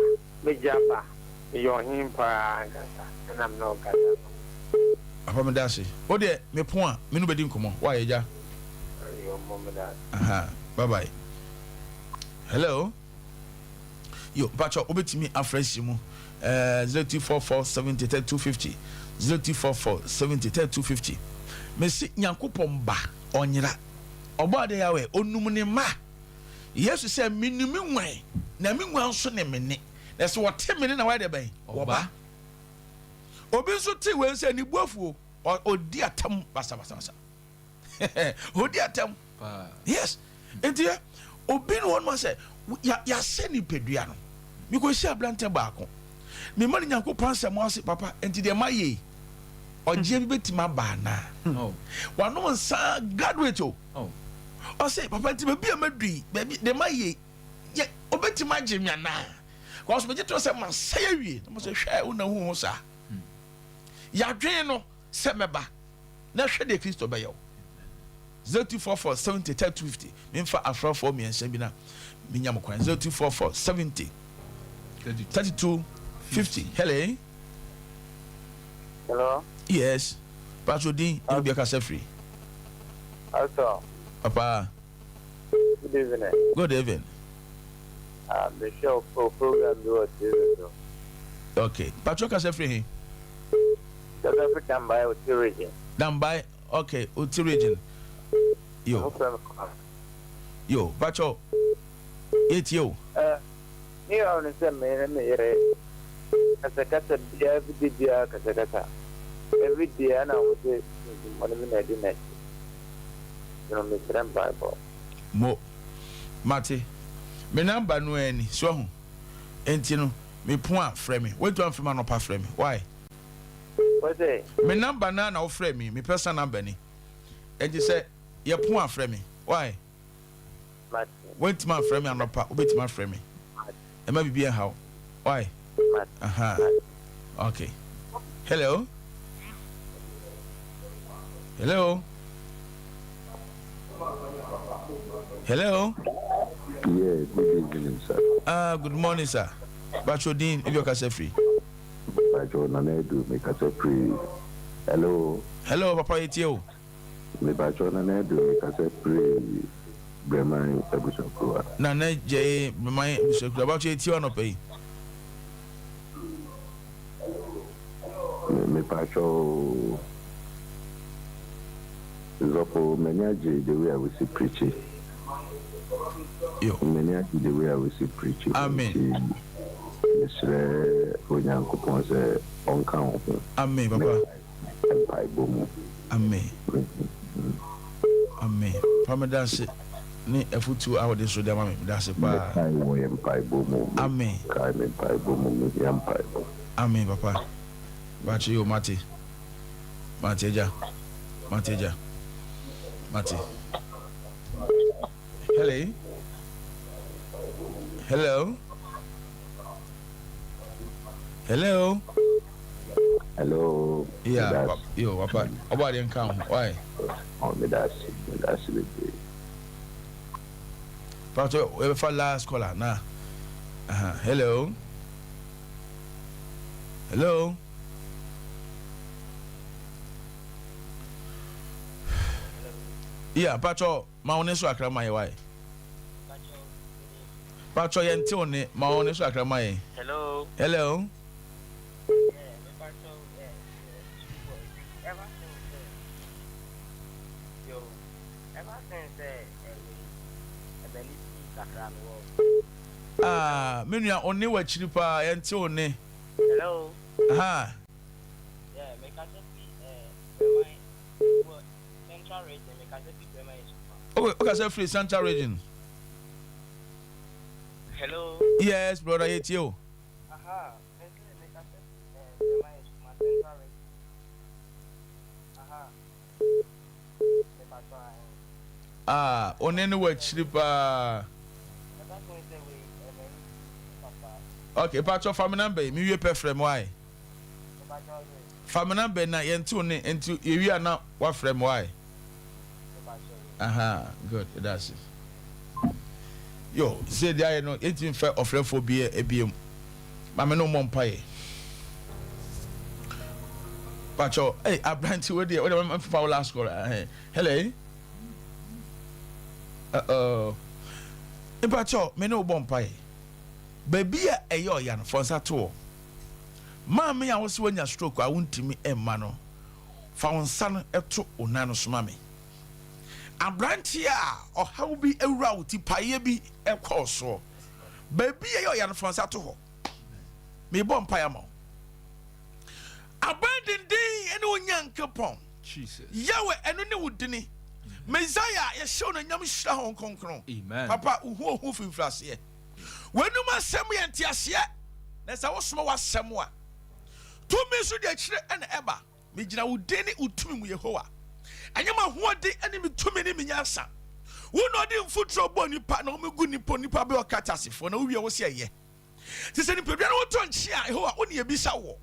megye aba. Meyɛ ɔhen paa ankasa, ɛna me ne wo kasa no. Papa meda ase. Wo deɛ, me pon a, me ne wo bɛdi nkɔmmɔ. Why, agya? Yo, mo meda ase. Aha, bye bye. Hello. Yo, mpacho wobɛtumi afrɛ si mu eh, 0244 70 32 50 0244 70 32 50. Mesi Nyankopɔn ba ɔnyera ɔbɔ adeɛ Yahweh onum ne mma. Yesu sɛ menim me nwan na me nwan nso ne me ne na sɛ wɔte me ne na wɔayɛ dɛ bɛn wɔba. Obi nso te wei sɛ ne bu afuo ɔdi atam basabasabasa. Ɔdi atɛm. Yes. Nti yɛ obi ne wɔn sɛ yɛasɛ nipadua no. Mekɔhyia aberantɛ baako. Mema no Nyankopɔn asɛm ase papa nti deɛ mayɛ yi ɔgyeɛ bi bɛtumi aba anaa? Oh. Wanom nsa graduate o. Oh. Ɔse papa nti baabi a madu yi baabi deɛ mayɛ yi yɛ ɔbɛtumi agye me anaa? Kɔsɔ megye to sɛ masɛe awie. Na mo sɛ hwɛ wo na hu ho saa. Hmm. Yɛadwene no sɛ mɛba. na hwɛ deɛ Kristo bɛyɛ wo. 0244 70 32 50. Memfa asɔrɔfoɔ mmiɛnsa bi na menya mo kwan. 0244 70 32 50. Hello. Hello. Yes. Pastor Din, ɛna obi akasa firi. Pastor. Papa. Good evening. Good evening. Ah, mehwɛ o program bi wɔ TV so. Okay. Pastor kasa firi he? Kasa firi Dambai, Oti region. Dambai, okay, Oti region. Yo. Yo, Pastor. Yɛtie o. Eh, ne yaw ne sɛ me ne me yere kasakasa biara everyday biara kasakasa everyday ana wɔn sɛ sunsumɔne bi na ɛdi n'akyi no mesrɛ mpaebɔ. Mo, mate. Me number no ara ni, so ahu? Enti no, me pon a, frɛ me. Woantumi amfrɛ me anɔpa, frɛ me. Why? Wose? Me number no ara na wofrɛɛ me, me personal number ni. Enti sɛ yɛpon a, frɛ me. Why? Mate. Woantumi amfrɛ me anɔpa, wobɛtumi afrɛ me. Mate. Ɛmma biribi ɛnha wo. Why? Mate. Aha. Mate. Okay. Hello? Hello? Hello? Yeah, good evening, sir. Ah, good morning, sir. Bacho din, ebi ɔkasa firi. Bacho Nana Edu, me kasa firi. Hello. Hello, papa yetie o. Me bacho Nana Edu, me kasa firi Breman Abusuakuruwa. Nana Jay Breman Abusuakuruwa, bacho yetie o anɔpa yi. Me me pacho Zɔfo m'ani agye the way a wosi preachi. Yo. M'ani agye the way a wosi preachi. Amen. Nti mesrɛ Onyankopɔn sɛ ɔnka wo ho. Amen papa. Ne mpaebɔ mu. Amen. Amen. Papa meda ase ne afutuo a wode so de ama me. Meda ase paa. Mɛkae wɔ yɛn mpaebɔ mu. Amen. Mɛkae me mpaebɔ mu. Mehia mpaebɔ. Amen papa. Bakye yo mate. Mate agya. Mate agya. Mate. Hello. Hello. Hello. Hello. Yeah, papa, yo, papa. Ọba adeɛ nka ho. Why? Oh, me da ase, me da ase bebree. Pastor, yɛbɛfa last caller na. Uh-huh. Hello. Hello. Yeah, Pastor, ma wo ne so akra ma yɛ why? Pastor, yɛn te wo ne, ma wo ne so akra ma yɛ. Hello. Hello. Yeah, me Pastor, ever since, yo, ever since, kakra me wɔ. Ah, me nua, wo ne w'akyiri paa, yɛn te wo ne. Hello. Aha. Yeah, me kasa fi eh Breman wɔ Central Region, me kasa fi Breman Esukuma. Okay, o kasa firi Central Region. Hello. Yes, brother, yɛ tie o. Aha, me se me kasa fi eh Breman Esukuma Central Region. Aha. Me pato ahe. Ah, wo ne no wɔ akyiri paa. Okay, patrɔ fa me number yi, me wie pɛ frɛ me why? Fa me number na yɛn te wo ne, nti yɛwie a na wafrɛ me why? Aha, good, ɛda ase. Yo, sɛ deɛ ayɛ no, yɛntumi mfɛ ɔfrɛfoɔ bi ebiem. Ma me ne wo mmɔ mpaeɛ. Patrɔ, hey, aberante wo deɛ, wo deɛ mɛmfa wo last call. Hello. Uh-oh. Mpakyɛw, me ne wo bɔ mpae. Baabi a ɛyɛ ɔya no, fa nsa to hɔ. Maame a wose wanya stroke a wontumi mma no, fa wo nsa no to wo nan no so ma me. Aberanteɛ a ɔhaw bi awura wo ti, paeɛ bi kɔɔ soɔ. Baabi a ɛyɛ ɔya no, fa nsa to hɔ. Mebɔ mpae ama wo. Aban denden ne Onyankopɔn. Yahweh, ɛno ne wo dini. Messiah, yɛhyɛ wo n'anyam hyira Honhom Kronkron. Papa, wo ho ohu fi mfiriaseɛ. W'anum asɛm yɛ nteaseɛ, na sɛ wosoma w'asɛm a, tumi nso de akyire na ɛba. Megyina wo din ne wo tumi mu, Yehowa. Ɛnyɛ m'ahoɔden ne me tumi ne me nyansa. Wo na ɔde mfuturo bɔ nipa na wɔgu nipa nipa bɛ ɔka teasefoɔ na wowie wo sɛ ɛyɛ. Te sɛ nipadua no wotɔ nkye a, Yehowa, wo ne yɛbisa woɔ.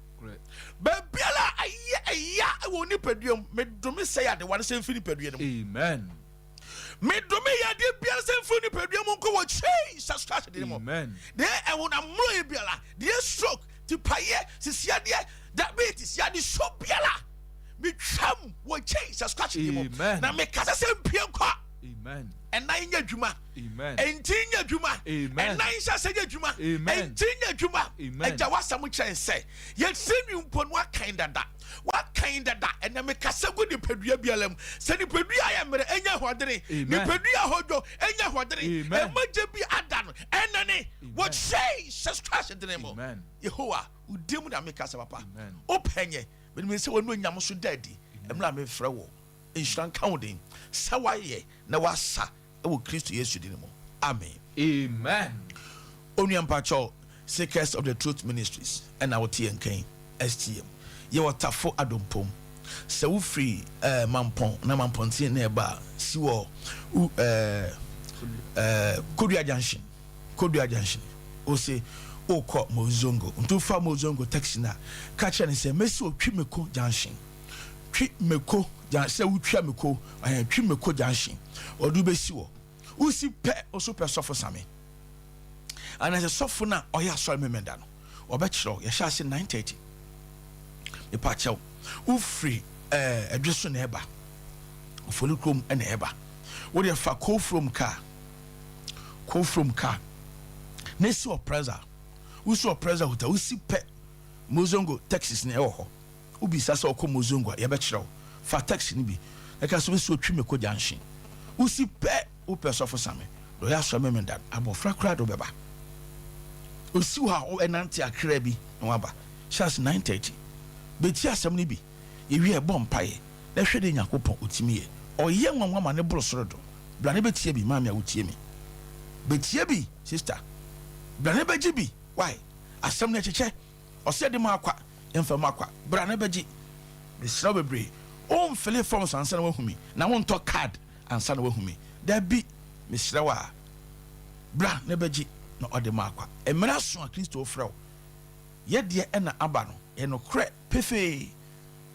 Baabiara a ɛyɛ ɛya wɔ nipadua mu, medome sɛ adewa no sɛ mfiri nipadua no mu. Amen. Medome yadeɛ biara sɛ mfiri nipadua mu nkɔ wɔ Jesus Christ din mu. Amen. Deɛ ɛwɔ na mmoro yɛ biara, deɛ stroke, tipaeɛ, sisiadeɛ, diabetes, yadesuo biara, metwam wɔ Jesus Christ din mu. Amen. Na mekasa sɛ mpue nkɔ. Amen. Ɛnan nyɛ adwuma. Amen. Ɛnti nyɛ adwuma. Amen. Ɛnan nhyɛ ase nyɛ adwuma. Amen. Ɛnti nyɛ adwuma. Amen. Agya w'asɛm kyerɛ sɛ yɛtiri nwi mpo no wakan dada. Wakan dada. Ɛnɛ mekasa gu nipadua biara mu. Sɛ nipadua ayɛ mmerɛ ɛnyɛ ahoɔdene. Amen. Nipadua ahodwo ɛnyɛ ahoɔdene. Amen. Ɛmɔgya bi ada no ɛnane. Amen. Wɔ Jesus Christ dene mu. Amen. Yehowa wo din mu na mekasa papa. Amen. Wopɛ nyɛ. Menim sɛ wɔn onyam so da adi. Mmerɛ a mefrɛ wo. Nhyira nka wo din. Sɛ woayɛ na woasa wɔ Kristo Yesu din mu. Amen. Amen. Onua mpakyɛw, Seekers of the Truth Ministries ɛna wote yɛn nka yi, STM. Yɛwɔ Tafo Adompom. Sɛ wofiri eh, Mampɔn na Mampɔnten na ɛba a, si wɔ u eh, eh, Kodua Junction. Kodua Junction. Ose wokɔ Mozongo. Nti wofa Mozongo taxi no a, ka kyerɛ no sɛ mɛsi wɔ Twimeko Junction. Twi mako gyan sɛ wotwa mako ɛhɛn twi mako junction ɔde wobɛsi wɔ wosi pɛ woso pɛ sɔfo same anaasɛ sɔfo no a ɔyɛ asɔre memenda no ɔbɛkyerɛ wo yɛhyɛ ase 9:30 mepa kyɛw wofiri ɛɛ ɛdwe so na ɛba ofori kurom na ɛba wodeɛ fa kofrom kaa kofrom kaa na esi wɔ prɛza wosi wɔ prɛza hotel wosi pɛ mozongo taxis na ɛwɔ hɔ Wobisa sɛ ɔkɔ Mozongo a, yɛbɛkyerɛ wo. Fa taxi no bi na ka sɛ wobɛsi Otwi Meko junction. Wosi pɛ, wopɛ Sɔfo Same na ɔyɛ Asɔre Memenda no, abɔfra koraa de wobɛba. Osi hɔ a, wobɛnante akra bi na woaba. Hyɛ ase 9:30. Bɛtie asɛm no bi. Yɛwie a, yɛbɔ mpaeɛ na hwɛ deɛ Nyankopɔn ɔtumi yɛ. Ɔyɛ nwanwa ma ne boro soro do. Bra na bɛtie bi, maame a wotie me. Bɛtie bi, sister. Bra na bɛgye bi. Why? Asɛm no ɛkyekyɛ. Ɔsɛ de ma akwa, yɛmfa ma akwa. Bra na bɛgye. Mesrɛ wo bebree. Womfele forms ansa na woahu me, na wontɔ card ansa na woahu me. Dabi, mesrɛ wo a. Bra na bɛgye, na ɔde ma akwa. Mmerɛ aso a Kristo refrɛ wo. Yɛ deɛ ɛna aba no, ɛyɛ nokorɛ pefee.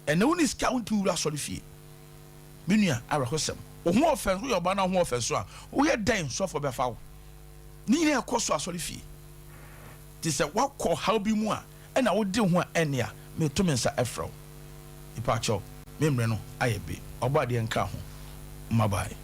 Ɛnɛ wonni sika a wontumi wura asɔre fie. Me nua, awerɛhosɛm. Wo ho ɔfɛ nso, woyɛ ɔbaa na wo ho ɔfɛ nso a, woyɛ dɛn sɔfoɔ bɛfa wo? Ne nyinaa ɛkɔ so asɔre fie. Te sɛ woakɔ ɔhaw bi mu a ɛna wode wo ho a ɛnne a, meto me nsa frɛ wo. Mepakyɛw, me mmerɛ no ayɛ be. Ɔbɔadeɛ nka ho. Mmabae.